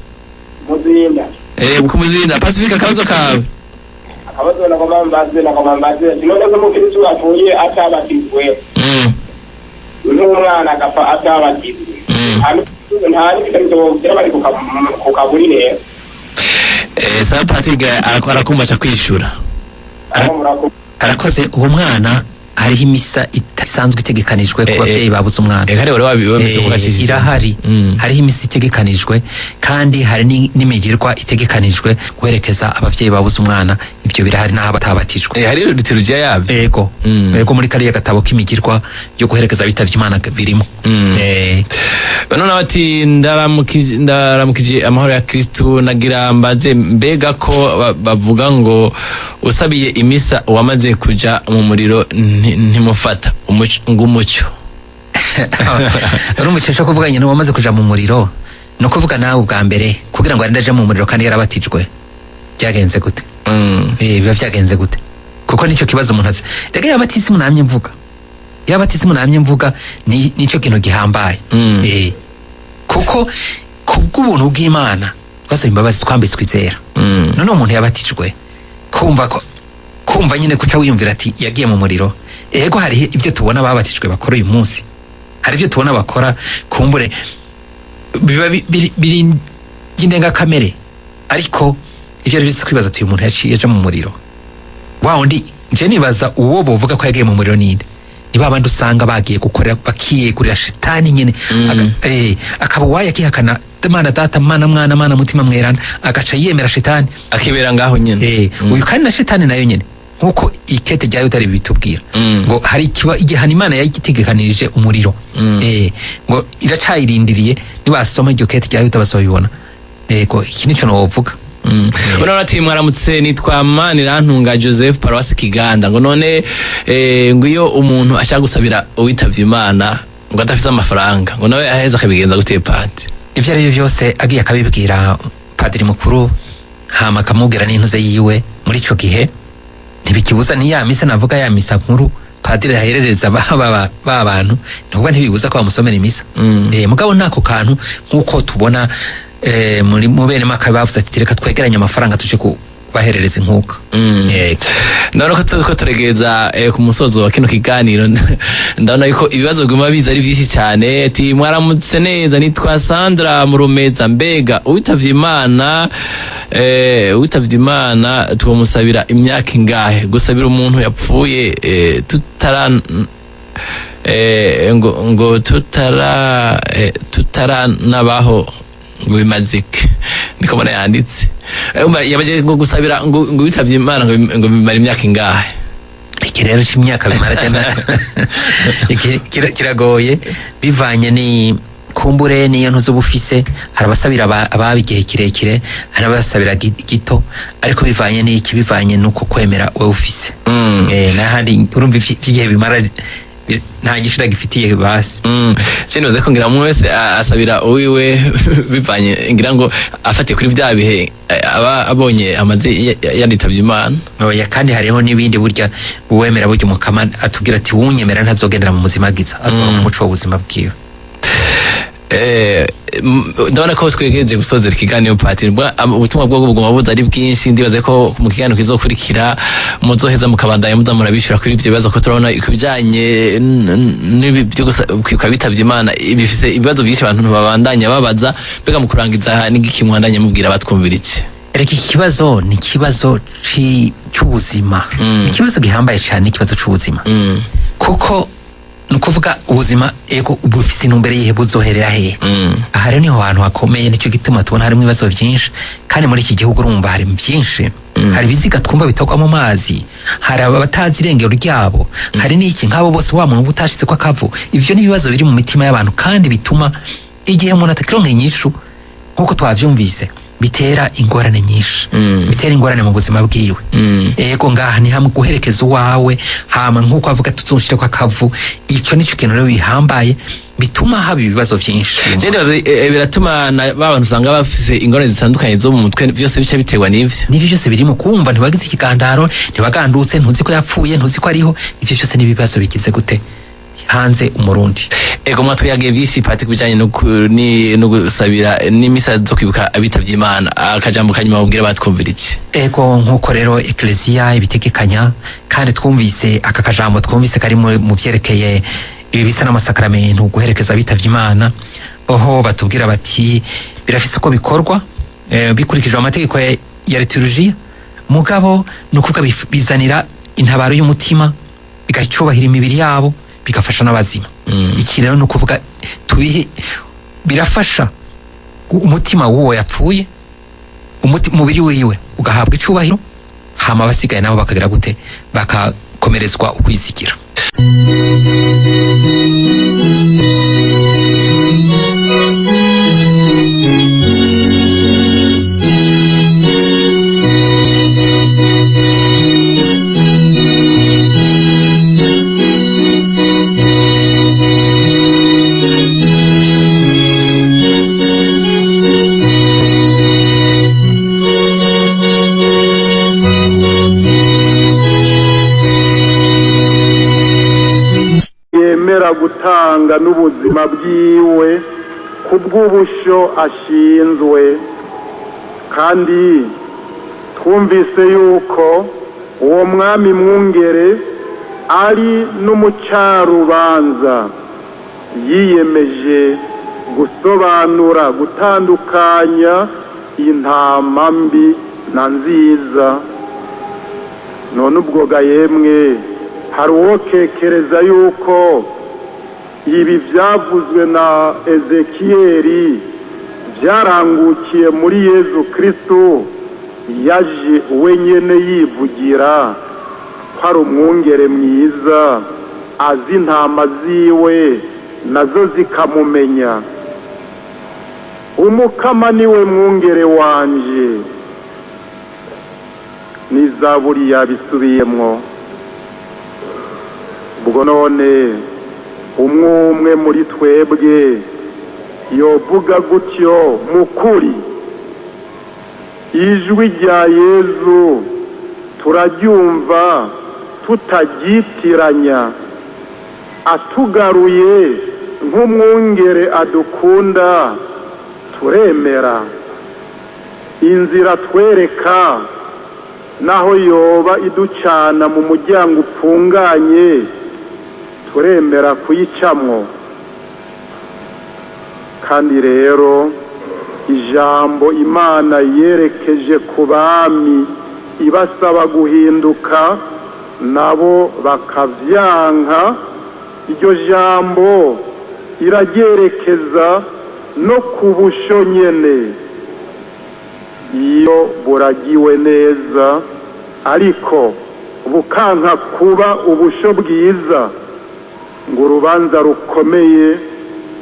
Muzinda. Ku Muzinda. Pacifique, akabazo kawe. Akabazo nagomba mbaze, none ko umukristu apfuye atabatizwe, n'umwana agapfa atabatizwe, nta n'ibitabo bwogira bari ku kaburi rero? Sawa, Patrick arakumva kwishura. Aho murakoze. Arakoze. Uwo mwana hariho imisa isanzwe itegekanijwe ku bavyeyi babuze umwana. Kare wari wabivuze ko gashishije. Irahari. Hariho imisa itegekanijwe kandi hari n'imigirwa itegekanijwe guherekeza abavyeyi babuze umwana. Ivyo Ivyo birahari n'aho batabatijwe. Hari liturujia yabyo. Ego. Ego, muri kariya gatabo k'imigirwa yo guherekeza abitavye Imana birimo. Bano nawe ati ndaramukije amahoro ya Kristu, nagira mbaze mbega ko bavuga ngo usabiye imisa uwamaze kuja mu muriro ntimufata ngo umucyo. Urumva icyo nshaka kuvuga nyine, wamaze kuja mu muriro, ni ukuvuga nawe ubwa mbere kugira ngo arinde aje mu muriro kandi yarabatijwe, byagenze gute? Biba byagenze gute? Kuko nicyo kibazo umuntu azi. Rega yabatisimu namye mvuga, yabatisimu namye mvuga ni nicyo kintu gihambaye. Kuko kubw'ubuntu bw'Imana twasaba imbabazi, twambitswe izera. None umuntu yabatijwe, kumva ko kumva nyine kuca wiyumvira ati yagiye mu muriro. Ego, hari ibyo tubona babatijwe bakora uyu munsi, hari ibyo tubona bakora kumbure biba biri by'indengakamere, ariko ibyo ari byo kwibaza ati uyu muntu yaciye aja mu muriro wa wundi. Nje nibaza uwo bovuga ko yagiye mu muriro ninde? Ni ba bandi usanga bagiye gukorera, bakiyegurira shitani nyine. Akaba uwaye akihakana Mana Data, Mana Mwana, Mana Mutima Mweranda, agaca yemera shitani, akibera ngaho nyene. Uyu kandi na shitani nayo nyene, nkuko ikete rya Yuda bitubwira, ngo hari ikiba igihano Imana yagitegekanirije umuriro. Ngo iracayirindiriye. Nibasoma iryo kete rya Yuda bazobibona. Yego, iki nico novuga. Urabona ati mwaramutse, nitwa Manirantunga Joseph, paruwasi Kiganda. Ngo none ngo iyo umuntu ashaka gusabira uwitavye Imana ngo adafite amafaranga, ngo nawe aheza akabigenza gute, padi? Ibyo ari byo byose, agiye akabibwira padiri mukuru, hama akamubwira n'intuze yiwe, muri ico gihe ntibikibuza ni ya misa navuga, ya misa nkuru padiri aherereza ba bantu, nubwo ntibibuza ko bamusomera imisa. Mugabo nako kantu nkuko tubona muri mu bene maka bavuze ati reka twegeranye amafaranga tuje kubaherereza inkuka. Ndabona ko turiko turegeza ku musozo wa kino kiganiro. Ndabona yuko ibibazo biguma biza ari byinshi cyane. Ati mwaramutse neza, nitwa Sandra Murumeza, mbega uwitavye Imana uwitavye Imana twomusabira imyaka ingahe? Gusabira umuntu yapfuye tutara ngo tutara tutaranabaho ngo bimazike? Niko mbona yanditse. Yabaje ngo gusabira ngo witavye Imana ngo bimara imyaka ingahe? Iki rero c'imyaka bimara cyane kiragoye, bivanye ni kumbure niyo ntuzo bufise. Hari abasabira ababa igihe kirekire, hari abasabira gito, ariko bivanye n'iki? Bivanye nuko kwemera wewe ufise. N'ahandi urumva igihe bimara nta gishira gifitiye basi. Je nibaza ko ngira umwe wese asabira uwiwe bivanye, ngira ngo afatiye kuri vya bihe aba abonye amaze yaritavye Imana. Oya, kandi hariho n'ibindi burya uwemera, burya umukama atubwira ati wunyemera ntazogendera mu muzimagiza, azoba mu muco w'ubuzima bwiwe. Ndabona ko twegereje gusozera ikiganiro, Patiri. Ubutumwa bwo buguma buza ari bwinshi. Ndibaze ko mu kiganiro kizokurikira muzoheza mukabandanya muza murabishura kuri ivyo bibazo, ko turabona ku bijanye n'ibi byo kwibuka bitavye Imana bifise ibibazo byinshi abantu babandanya babaza. Mbega mu kurangiza n'igiki mwandanya mubwira abatwumvira iki? Erega iki kibazo ni ikibazo c'ubuzima. Ikibazo gihambaye cyane, ikibazo c'ubuzima. Kuko ni ukuvuga ubuzima, ego, bufise intumbero yihe, buzoherera hehe? Aha rero niho hantu hakomeye, nicyo gituma tubona harimo ibibazo byinshi. Kandi muri iki gihugu urumva hari byinshi. Hari ibiziga twumva bitogwa mu mazi, hari abatazi irengero ryabo, hari n'iki nk'abo bose wa muntu utashitse ko akavu. Ivyo ni ibibazo biri mu mitima y'abantu kandi bituma igihe umuntu atakironka inyishu nk'uko twavyumvise, bitera ingorane nyinshi, bitera ingorane mu buzima bwiwe. Ego, ngaha ni hamwe guherekeza uwawe, hama nk'uko avuga tuzoshire ko akavu, ico nico kintu rero bihambaye bituma haba ibibazo byinshi. Je ndibaza biratuma na ba bantu usanga bafise ingorane zitandukanye zo mu mutwe, byose bice biterwa n'ivyo. N'ivyo byose birimo kumva ntibagize ikigandaro, ntibagandutse, ntuzi ko yapfuye, ntuzi ko ariho. Ivyo byose n'ibibazo bigize gute hanze umurundi. Ego, mwatwiyagiye vyinshi, Pati, kubijanye no gusabira n'imisa zo kwibuka abitavye Imana. Akajambo kanyuma mubwira batwumvira iki? Ego, nkuko rero ekleziya ibitegekanya, kandi twumvise aka kajambo twumvise kari mu vyerekeye ibi bisa n'amasakaramentu, guherekeza abitavye Imana, oho batubwira bati birafise uko bikorwa bikurikijwe amategeko ya liturujia, mugabo ni ukuvuga bizanira intabaro y'umutima, bigacubahira imibiri yabo, bigafasha n'abazima. Iki rero ni ukuvuga tubihe birafasha umutima w'uwo yapfuye, umubiri wiwe ugahabwa icubahiro, Hama abasigaye nabo bakagira gute? Bakakomerezwa ukwizigira. Yemera gutanga n'ubuzima bwiwe kubw'ubusho ashinzwe. Kandi twumvise yuko uwo mwami mwungere ari n'umucarubanza, yiyemeje gusobanura, gutandukanya intama mbi na nziza. None ubwo ga yemwe, hari uwokekereza yuko ibi byavuzwe na Ezekiyeli byarangukiye muri Yezu Kristo, yaje wenyene yivugira ko ari umwungere mwiza, azi intama ziwe nazo zikamumenya. Umukama niwe mwungere wanje, n'izaburi yabisubiyemwo. Ubwo none umwe umwe muri twebwe yovuga gutyo mu kuri, ijwi rya Yezu turaryumva tutagyitiranya, atugaruye nk'umwungere adukunda, turemera inzira twereka, naho yoba iducana mu muryango upfunganye, turemera kuyicamwo. Kandi rero ijambo Imana yerekeje ku bami ibasaba guhinduka, nabo bakavyanka, iryo jambo iraryerekeza no ku busho nyene iyo buragiwe neza, ariko bukanka kuba ubusho bwiza, ngo urubanza rukomeye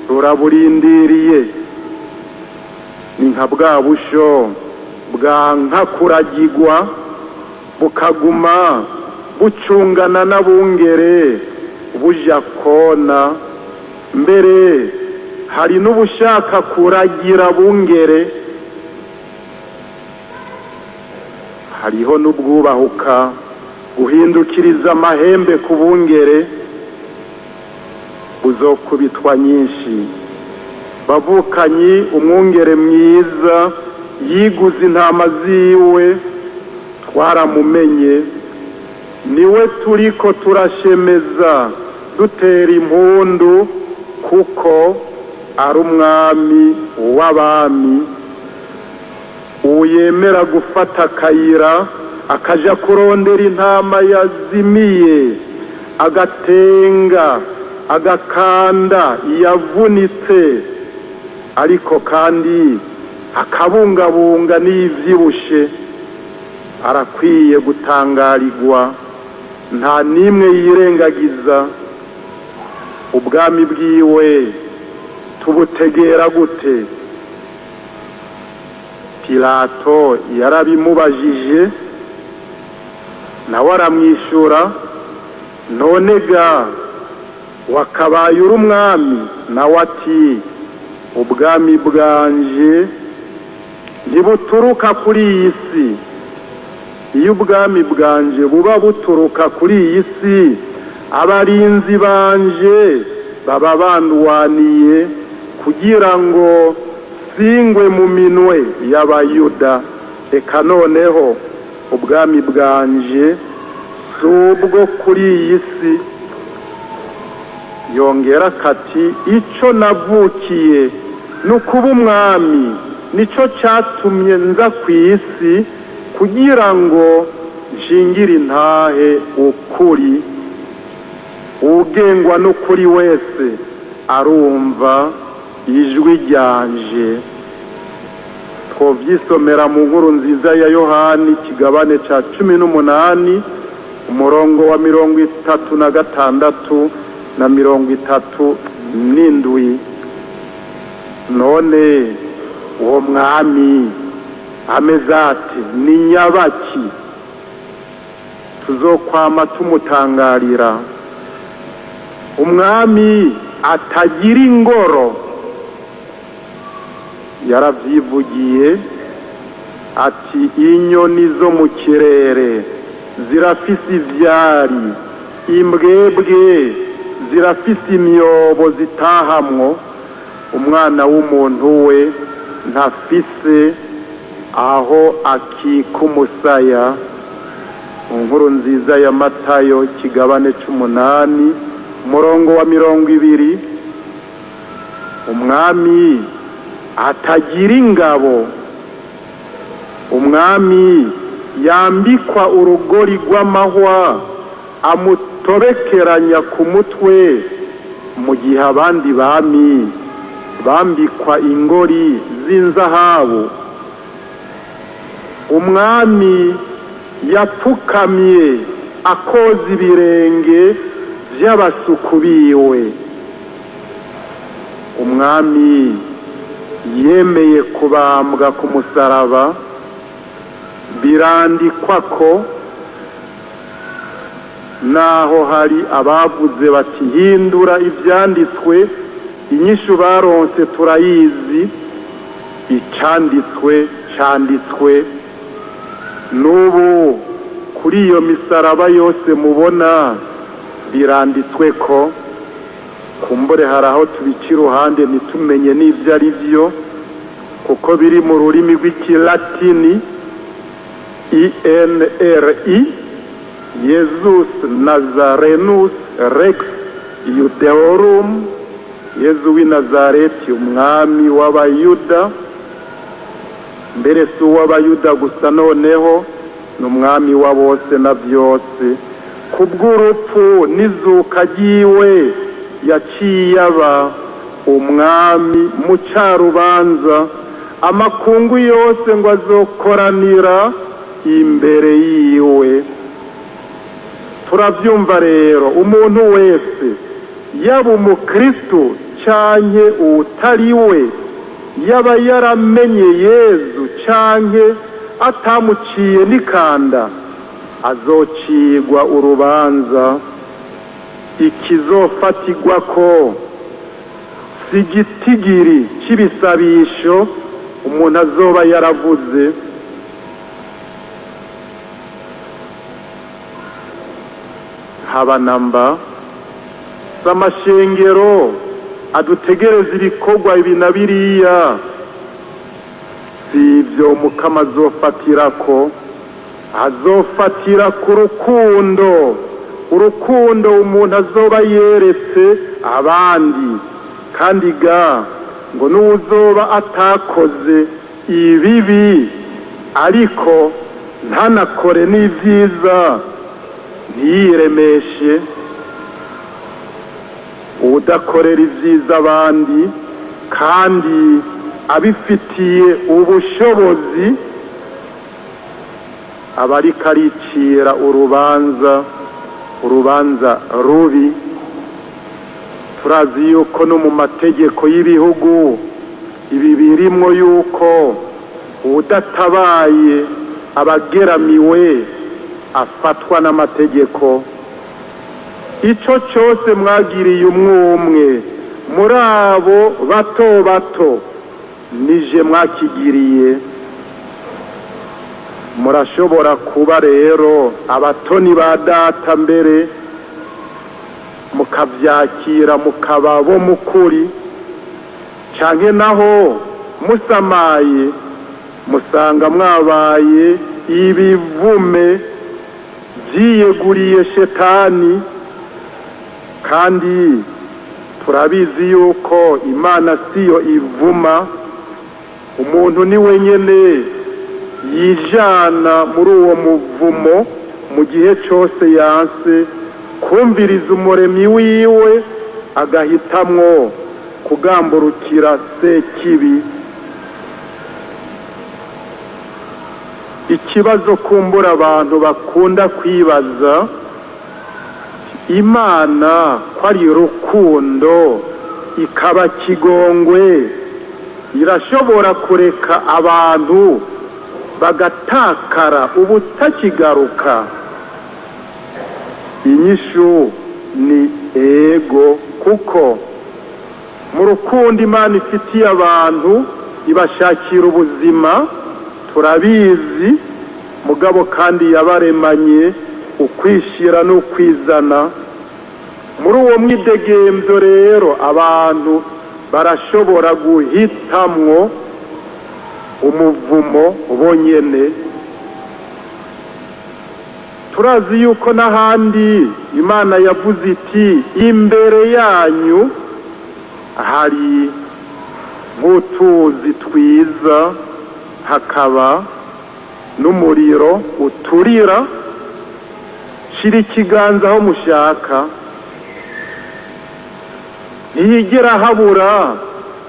ruraburindiriye. Ni nka bwa busho bwanka kuragirwa, bukaguma bucungana n'abungere buja kona, mbere hari n'ubushaka kuragira bungere. Hariho n'ubwubahuka guhindukiriza amahembe ku bungere, buzokubitwa nyinshi. Bavukanyi, umwungere mwiza yiguze intama ziwe, twaramumenye, niwe turiko turashemeza dutera impundu, kuko ari umwami w'abami. Uyemera gufata akayira akaja kurondera intama yazimiye, agatenga agakanda yavunitse, ariko kandi akabungabunga n'iyivyibushe, arakwiye gutangarirwa, nta n'imwe yirengagiza. Ubwami bwiwe tubutegera gute? Pilato yarabimubajije, nawe aramwishura, none ga wakabaye uri umwami? Nawe ati, ubwami bwanje ntibuturuka kuri iyi si. Iyo ubwami bwanje buba buturuka kuri iyi si, abarinzi banje baba bandwaniye kugira ngo singwe mu minwe y'Abayuda. Reka noneho ubwami bwanje si ubwo kuri iyi si. Yongera kati, ico navukiye ni ukuba umwami, nico cyatumye nza ku isi, kugira ngo nshingire intahe ukuri. Ugengwa n'ukuri wese arumva ijwi ryanje. Twovyisomera mu nkuru nziza ya Yohani ikigabane ca 18 umurongo wa 36 na 37. None uwo mwami ameze ati ni nyabaki tuzokwama tumutangarira? Umwami atagira ingoro yaravyivugiye ati inyoni zo mu kirere zirafise ivyari, imbwebwe zirafise imyobo zitahamwo, umwana w'umuntu we ntafise aho akika umusaya. Inkuru nziza ya Matayo ikigabane c'8 umurongo wa 20. Umwami atagira ingabo, umwami yambikwa urugori rw'amahwa amutobekeranya ku mutwe, mu gihe abandi bami bambikwa ingori z'inzahabu. Umwami yapfukamye akoza ibirenge by'abasuku biwe. Umwami yemeye kubambwa ku musaraba, birandikwa ko naho hari abavuze bati hindura ivyanditswe, inyishu baronse turayizi, icanditswe canditswe. N'ubu kuri iyo misaraba yose mubona biranditswe ko, kumbure hari aho tubica iruhande ntitumenye n'ivyo ari vyo, kuko biri mu rurimi rw'ikilatini INRI, Jesus Nazarenus Rex Judeorum, Yezu w'i Nazareti umwami w'Abayuda. Mbere si uw'Abayuda gusa, noneho ni umwami wa bose na byose. Kubw'urupfu n'izuka ryiwe yaciye aba umwami mucarubanza, amakungu yose ngo azokoranira imbere yiwe. Turavyumva rero, umuntu wese yaba umukristo canke uwutari we, yaba yaramenye Yezu canke atamuciye n'ikanda, azocigwa urubanza. Ikizofatirwa ko si igitigiri c'ibisabisho umuntu azoba yaravuze, haba namba z'amashengero adutegereza ibikorwa ibi na biriya, si ibyo Mukama azofatirako, azofatira ku rukundo, urukundo umuntu azoba yeretse abandi. Kandi ga ngo n'uwuzoba atakoze ibibi ariko ntanakore n'ivyiza, ntiyiremeshe. Udakorera ivyiza abandi kandi abifitiye ubushobozi, aba ariko aricira urubanza, urubanza rubi. Turazi yuko no mu mategeko y'ibihugu ibi birimwo yuko udatabaye abageramiwe afatwa n'amategeko. Ico cose mwagiriye umwumwe muri abo bato bato, nije mwakigiriye. Murashobora kuba rero abatoni ba data mbere, mukavyakira mukaba bo mukuri, canke naho musamaye musanga mwabaye ibivume vyiyeguriye shetani. Kandi turabizi yuko Imana siyo ivuma, umuntu ni wenyene yijana muri uwo muvumo mu gihe cose yanse kumviriza umuremyi wiwe, agahitamwo kugamburukira sekibi. Ikibazo kumbura abantu bakunda kwibaza, Imana ko ari urukundo ikaba kigongwe, irashobora kureka abantu bagatakara ubutakigaruka? Inyishu ni ego, kuko mu rukundo Imana ifitiye abantu ibashakira ubuzima, turabizi, mugabo kandi yabaremanye ukwishira n'ukwizana. Muri uwo mwidegemvyo rero abantu barashobora guhitamwo umuvumo bonyene. Turazi yuko n'ahandi Imana yavuze iti imbere yanyu hari nk'utuzi twiza, hakaba n'umuriro uturira, shira ikiganza aho mushaka. Ntiyigera habura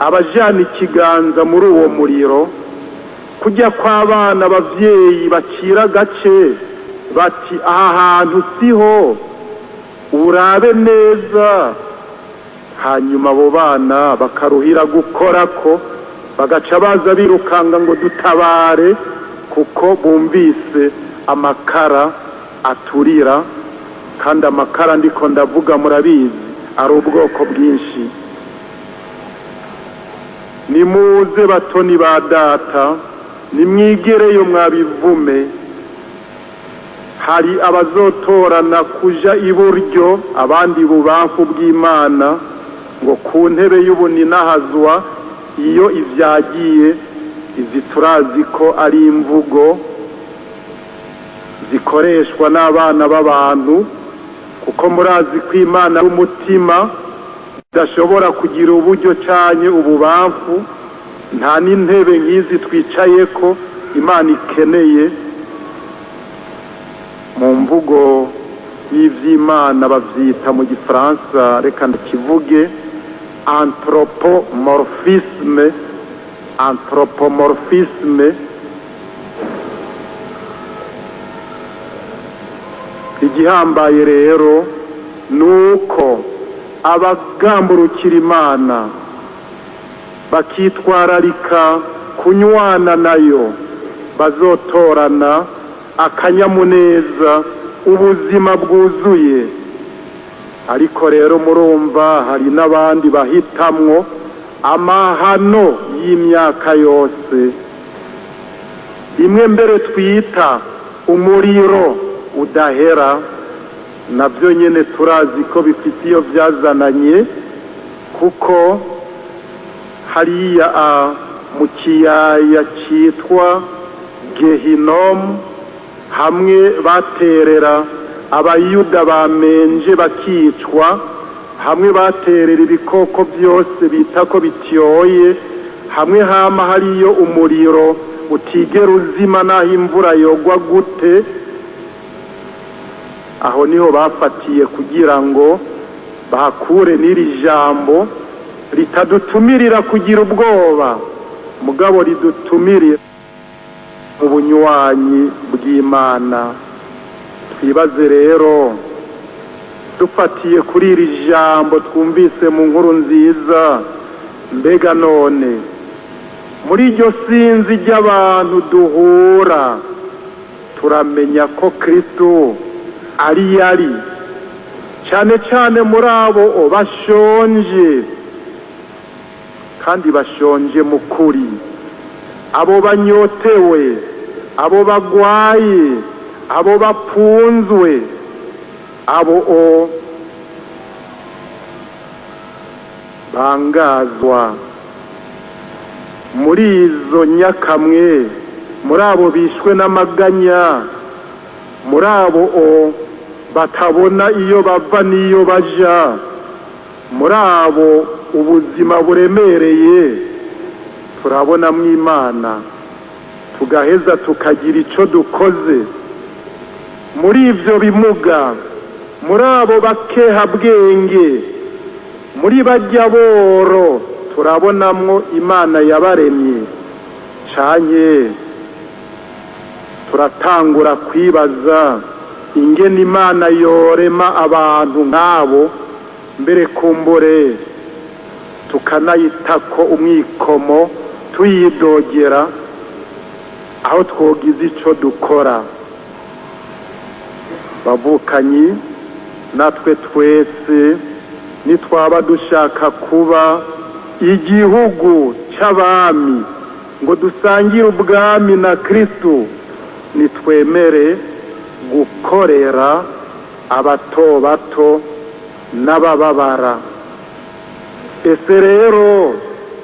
abajana ikiganza muri uwo muriro. Kujya kw'abana abavyeyi bacira agace bati aha hantu siho, urabe neza, hanyuma abo bana bakaruhira gukorako, bagaca baza birukanga ngo dutabare, kuko bumvise amakara aturira. Kandi amakara ndiko ndavuga murabizi ari ubwoko bwinshi. Nimuze batoni ba data, nimwigereyo mwabivume. Hari abazotorana kuja iburyo, abandi bubamfu bw'Imana, ngo ku ntebe y'ubuninahazwa iyo ivyagiye. Izi turazi ko ari imvugo zikoreshwa n'abana b'abantu, kuko murazi ko Imana y'umutima idashobora kugira uburyo canye ububamfu. Nta n'intebe nk'izi twicayeko Imana ikeneye. Mu mvugo y'ivy'Imana bavyita mu Gifaransa, reka ndakivuge, anthropomorphisme. Anthropomorphisme igihambaye rero nuko abagamburukira Imana bakitwararika kunywana nayo bazotorana akanyamuneza, ubuzima bwuzuye. Ariko rero murumva hari n'abandi bahitamwo amahano y'imyaka yose, imwe mbere twita umuriro udahera. Navyo nyene turazi ko bifite iyo vyazananye, kuko hariya mu kiyaya citwa Gehinomu, hamwe baterera abayuda bamenje bakicwa, hamwe baterera ibikoko byose bita ko bityoye, hamwe hama hariyo umuriro utigera uzima naho imvura yogwa gute. Aho niho bafatiye kugira ngo bahakure n'iri jambo ritadutumirira kugira ubwoba, mugabo ridutumirira mu bunywanyi bw'Imana. Twibaze rero dufatiye kuri iri jambo twumvise mu nkuru nziza, mbega none muri iryo sinzi ry'abantu duhura turamenya ko Kristo ari yari, cyane cyane muri abo bashonje, kandi bashonje mu kuri, abo banyotewe, abo bagwaye, abo bapunzwe, abo bangazwa. Muri izo nyakamwe, muri abo bishwe n'amaganya, muri abo batabona iyo bava n'iyo baja, muri abo ubuzima buremereye, turabona mw'Imana tugaheza tukagira ico dukoze. Muri ivyo bimuga, muri abo bakeha bwenge, muri bajya boro, turabonamwo Imana yabaremye. Canye Turatangura kwibaza ingene Imana yorema abantu nk'abo, mbere kumbure tukanayitako umwikomo tuyidogera aho twogize ico dukora. Bavukanyi, natwe twese nitwaba dushaka kuba igihugu c'abami ngo dusangire ubwami na Kristo, nitwemere gukorera abato bato n'abababara. Ese rero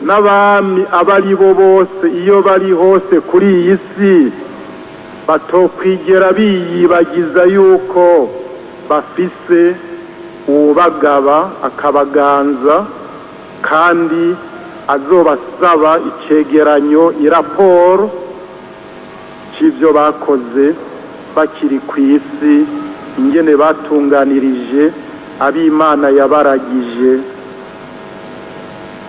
n'abami abari bo bose iyo bari hose kuri iyi si batokwigera biyibagiza yuko bafise uwubagaba akabaganza, kandi azobasaba icegeranyo, iraporo c'ivyo bakoze bakiri ku isi, ingene batunganirije ab'Imana yabaragije.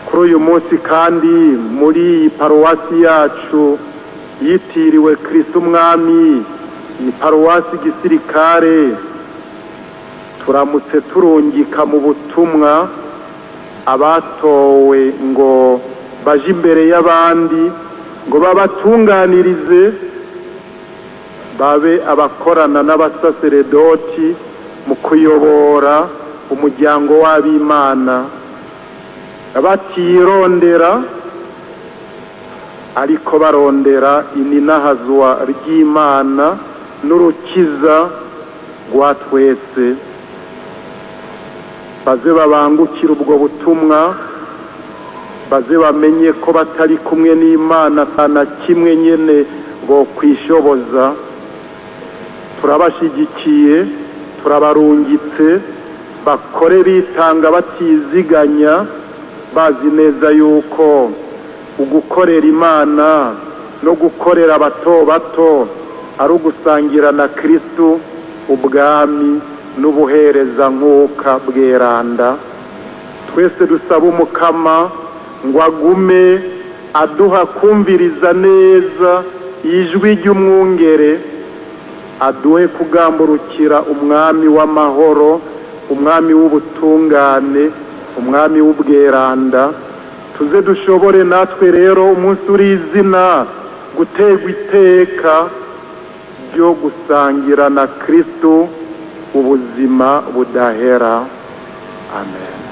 Kuri uyu munsi kandi muri iyi paruwasi yacu yitiriwe Kristo Umwami, iyi paruwasi gisirikare, turamutse turungika mu butumwa abatowe ngo baje imbere y'abandi ngo babatunganirize, babe abakorana n'abasaseredoti mu kuyobora umuryango w'ab'Imana, batirondera ariko barondera ininahazwa ry'Imana n'urukiza rwa twese. Baze babangukire ubwo butumwa, baze bamenye ko batari kumwe n'Imana na kimwe nyene bo kwishoboza. Turabashigikiye, turabarungitse, bakore bitanga batiziganya, bazi neza yuko ugukorera Imana no gukorera abato bato ari ugusangira na Kristo ubwami n'ubuhereza nkuka bweranda. Twese dusaba Umukama ngo agume aduha kumviriza neza ijwi ry'umwungere, aduhe kugamburukira umwami w'amahoro, umwami w'ubutungane, umwami w'ubweranda. Tuze dushobore natwe rero umunsi uri izina gutegwa iteka ryo gusangira na Kristo ubuzima budahera. Amen.